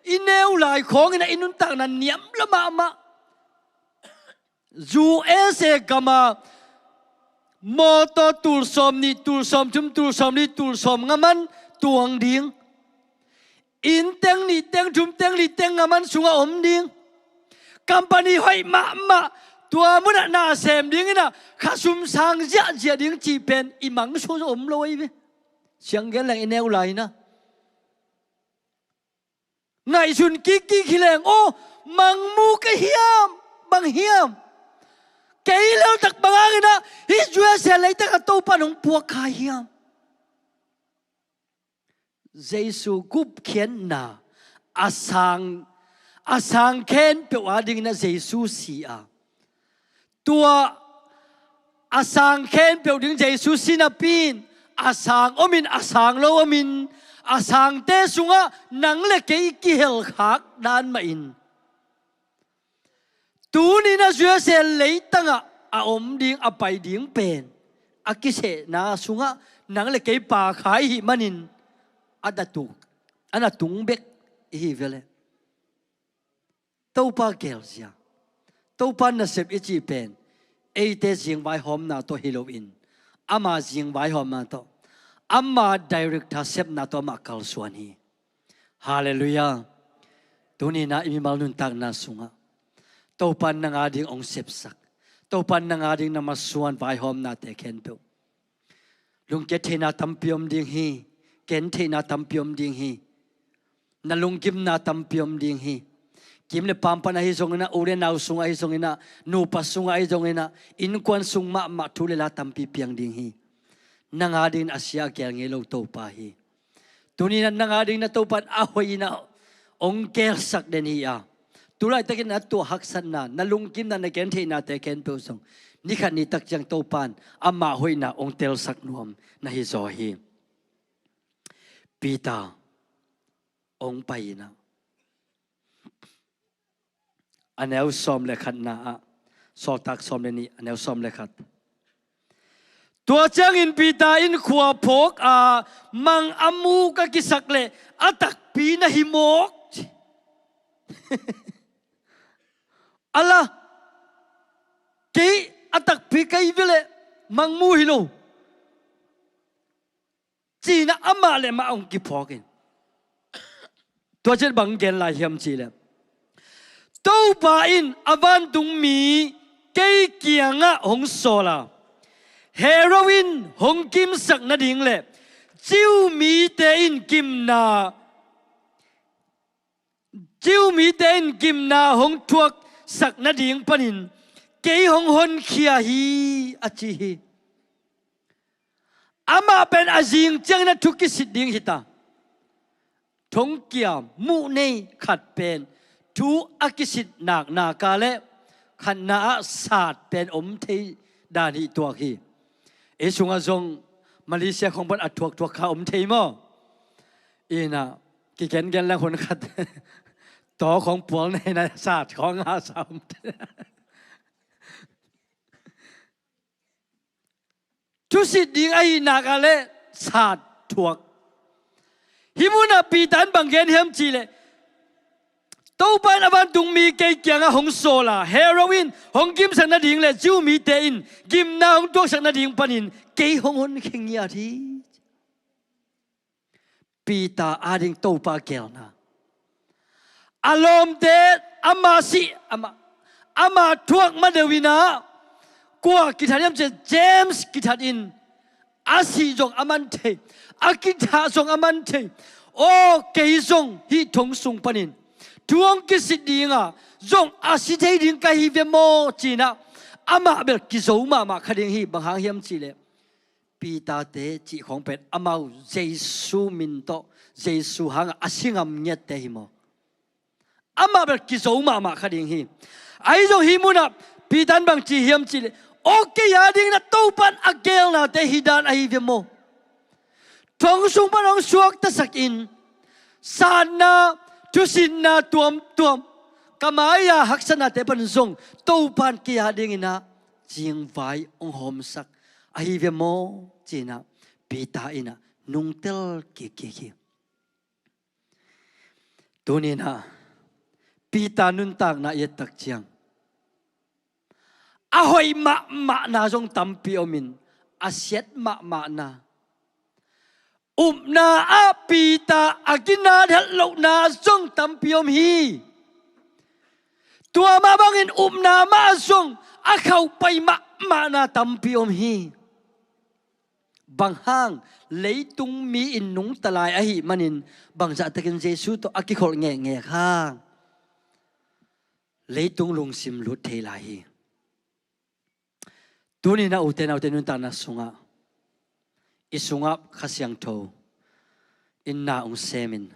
I neu lai khawngin ah i nuntakna niam lua mahmah. U S A gam ah mawtaw tul sawm nih, tul sawm thum, tul sawm li, tul sawm nga man tuang ding. Inn teng nih, teng thum, teng li, teng nga man sungah om ding. Company hoih mahmah, tua munah na sem dingin ah kha sum sang ziahziah ding cih pen i mang sung om lo ahi ve. Siang gen leng i neu lai-in ah ngaihsun kikkik hi leng, aw, mangmu ka hiam, bang hiam? Kei leltak bang hangin ah hih U S A leitang ah Topa nong puak kha hiam? Jesu gupkhiatna a sang, a sang khempeuh adingin ah Jesu si a, tua a sang khempeuh ding Jesu si napi in, a sang om in, a sang lo om in, a sangte sungah nang le kei i kihelkhak dan mah in, tuni-in ah U S A leitang ah a om ding, a pai ding pen a kisehna sungah nang le kei pha kha i hih manin a na tung, a na tung bek i hi ve leh. Topa gelzia, Topa nasep i cih pen eite zingvaihawmna tawh hi loin, ama zingvaihawmna tawh, ama director sepna tawh amah kalsuan hi. Halleluiah. Tuni-in ah i mimal nuntakna sungah Topa in nang ading hong sepsak, Topa in nang ading na masuan vaihawmnate khempeuh, lungkia theihna tampi om ding hi. Ken theihna tampi om ding hi. Na lunggimna tampi om ding hi. Kim le paam pan ahi zongin ah, u le nau sungah ahi zongin ah, nupa sungah ahi zongin ah, innkuan sung mahmah thu le la tampi piang ding hi. Nang adingin a sia a gel ngei lo Topa hi. Tuni-in ah nang adingin ah Topa in a hoih in ah hong gelsak den hi a, tu laitakin na tuah haksatna, na lunggimna, na gentheihnate khempeuh zong ni khat ni tak ciang Topa in ama hoihna hong telsak nuam na hi zaw hi. Peter hong pai in ah, a neu sawm le khatna ah, Sawltak sawm le nih, a neu sawm le khat. Tua ciangin Peter in khua phawk a, mang a muk a kisak leh a takpi na hi mawk, ci. A la, kei a takpi ka hi ve leh mang mu hi lo, ci-in ah amah le amah hong kiphawk in. Tua ciang bang gen lai hiam cih leh, Topa in a vantungmi kei kiangah hong sawl a, Herod in hong kimsak nading le Jew mite in gimna, Jew mite in gimna hong thuaksak nading panin kei hong honkhia hi, a ci hi. Amah pen a zing ciangin a thu kisit ding hi ta. Thongkia muh nei khat pen thu a kisit nak, nak a leh khatna ah sat pen om thei dan hi tuak hi. Ei sungah zong Malaysia khong pan a thuak thuak kha om thei maw? Ina kigengen leng hun khat taw khong pual nei na sat khong a sa om thei. Thusit ding ahih nak a leh sat thuak. Hih munah Peter in bang gen hiam cih leh, Topa in a vantungmi kei kiangah hong sawl a, Herod in hong kimsak nading le Jew mite in gimna hong thuaksak nading panin kei hong honkhia ngiat hi. Peter ading Topa geelna. A lawmte, ama sih, ama, ama thuak ma deuh in ah, kua kithat hiam cih leh James kithat in, a sih zong a man thei, a kithah zong a man thei. Aw, kei zong hih thong sung panin thu hong kisit ding a, zong a si thei ding ka hi ve maw, ci-in ah amah bel kizo mahmah kha ding hi. Bang hang hiam cih leh, Peter-te cih khawng pen amau Jesu min tawh, Jesu hangah a si ngam ngiatte hi maw? Amah bel kizo mahmah kha ding hi. Ahi zong hih munah Peter in bang ci hiam cih leh, aw, kei adingin ah Topa in a geelnate hih dan ahi ve maw? Thong sung pan hong suaktasak in, satna, thusitna tuamtuam, ka mai-a haksatnate pan zong Topa in kei adingin ah zingvai hong hawmsak ahi ve maw, ci-in ah Peter in ah nungtel kikkik hi. Tuninah Peter nuntakna i et tak ciang a hoih mahmahna zong tampi omin a siat mahmahna, upna ah Peter a ginat het lohna zong tampi om hi. Tua mah bangin upna mah zong a khauhpai mahmahna tampi om hi. Bang hang? Leitung mi in nungta lai ahih manin bangzahtakin Jesu tawh a kikholh ngekngek hang leitung lungsim lut thei lai hi. Tuninah ute naute nuntakna sungah i sungah Kha Siangtho in na hong semin,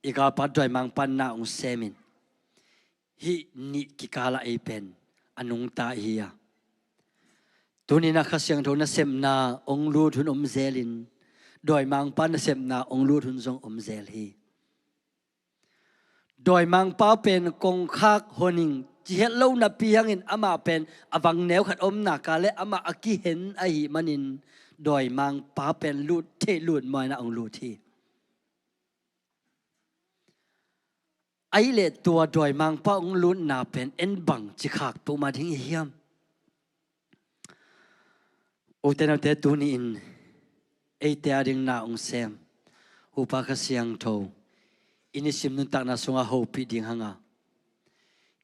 i galpa dawimangpa in na hong semin, hih nih kikalah ei pen a nungta ihi a, tuninah Kha Siangtho nasepna hong lut hun om zelin dawimangpa nasepna hong lut hun zong om zel hi. Dawimangpa pen kongkhak honing ci het lo napi hangin amah pen a vang neu khat om nak leh amah a kihen ahih manin dawimangpa pen lut theih lut maw inah hong lut hi. Ahih leh tua dawimangpa hong lutna pen en bang ci khak peuhmah ding i hiam? Ute naute, tuni-in eite ading na hong sem Upa Kha Siangtho i nisim nuntakna sungah hopih ding hanga,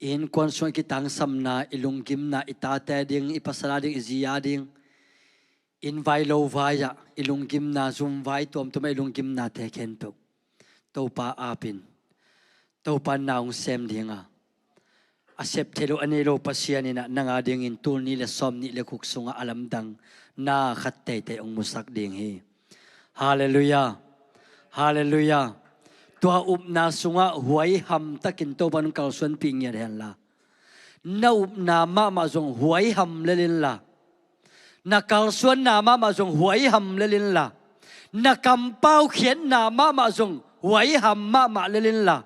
i innkuan sungah i kitangsamna, i lunggimna, i tate ading, i pasal ading, i zi ading, inn vai lo vai-ah i lunggimna, zum vai tuamtuamah i lunggimnate khempeuh Topa apin, Topa in na hong sem dinga, a sep thei lo a nei lo Pasian inah nang adingin tul nih le sawm nih le guk sungah a lamdang na khat teitei hong musak ding hi. Halleluiah. Halleluiah. Tua upna sungah huaiham takin Topa in hong kalsuanpih ngiat henla, na upna mahmah zong huaiham lel inla, na kalsuanna mahmah zong huaiham lel inla, na kampau khiatna mahmah zong huaiham mahmah lel inla,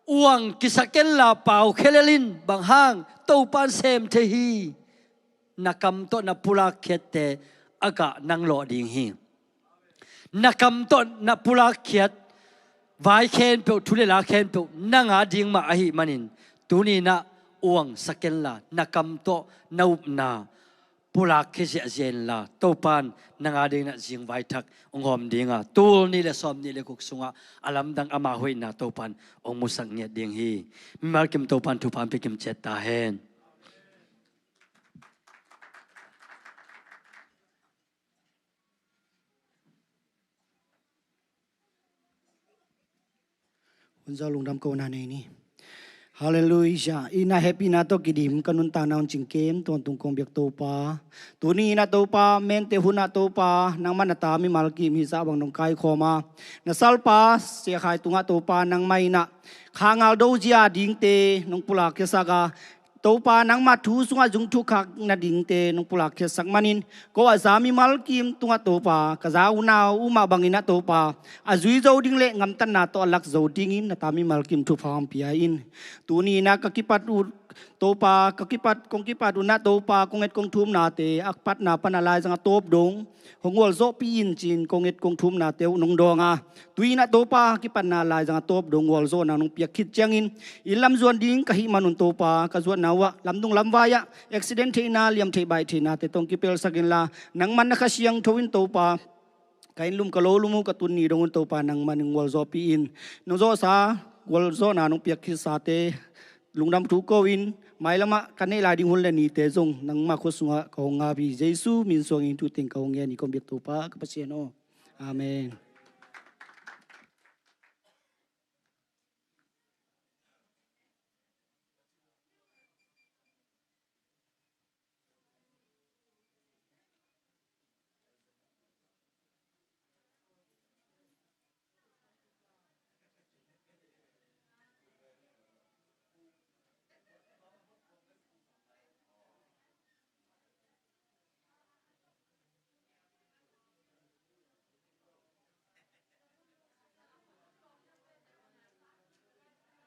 uang kisak inla paukhia lel in. Bang hang? Topa in sem thei hi. Na kam tawh na pulak khiatte a gah nang lawh ding hi. Na kam tawh na pulak khiat vai khempeuh, thu le la khempeuh nang ading mah ahih manin tuninah uang sak inla, na kam tawh na upna pulak khia ziahziah inla, Topa in nang adinginah zingvai thak hong hawm dinga, tul nih le sawm nih le guk sungah a lamdang ama hoihna Topa in hong musak ngiat ding hi. Mimal kim Topa in thupha hong pia kim ciat ta hen. Hun zo lungdam kohna nei ni. Halleluiah. I na hehpihna tawh kidim ka nuntakna hun cingkem tawntung kong biak Topa, tuni inah Topa, mente hunah Topa nangmah na ta mimal kim hizah bang nong kaikhawm a, na salpa Sia Khai tungah Topa nangmah inah khangal dozia dingte nong pulak khiasak a, Topa, nangmah thu sungah zung thukhak nadingte nong pulak khiatsak manin, ko a za mimal kim tungah Topa, ka za unau uh mah banginah Topa, a zui zo ding le ngamtatna tawh a lak zo dingin na ta mimal kim thupha hong pia in. Tuni inah ka kipat uh Topa, ka kipat, kong kipat unah Topa, kong et kong thumnate a patna pana laizang a tawp dong hong gualzawhpih in ci-in kong et kong thumnate uh nong dawng a, tu inah Topa, kipatna laizang a tawp dong gualzawhna nong piak khit ciangin, inn lam zuan ding ka hih manun Topa, ka zuatna uhah lamdung lamvai-ah accident theihna, liam theih baih theihnate tawh hong kipelsak inla, nangman na Kha Siangtho in Topa, ka inn lum ka lo lum uh ka tun ni dong un Topa, nangman hong gualzawhpih in. Nong zawhsa gualzawhna nong piak khitsate lungdam thu ko-in, mailamah ka neih lai ding hun le nite zong nangmah khut sungah ka hong ngap hi. Jesu min suangin thu teng ka hong ngen hi, kong biak Topa ka Pasian aw. Amen.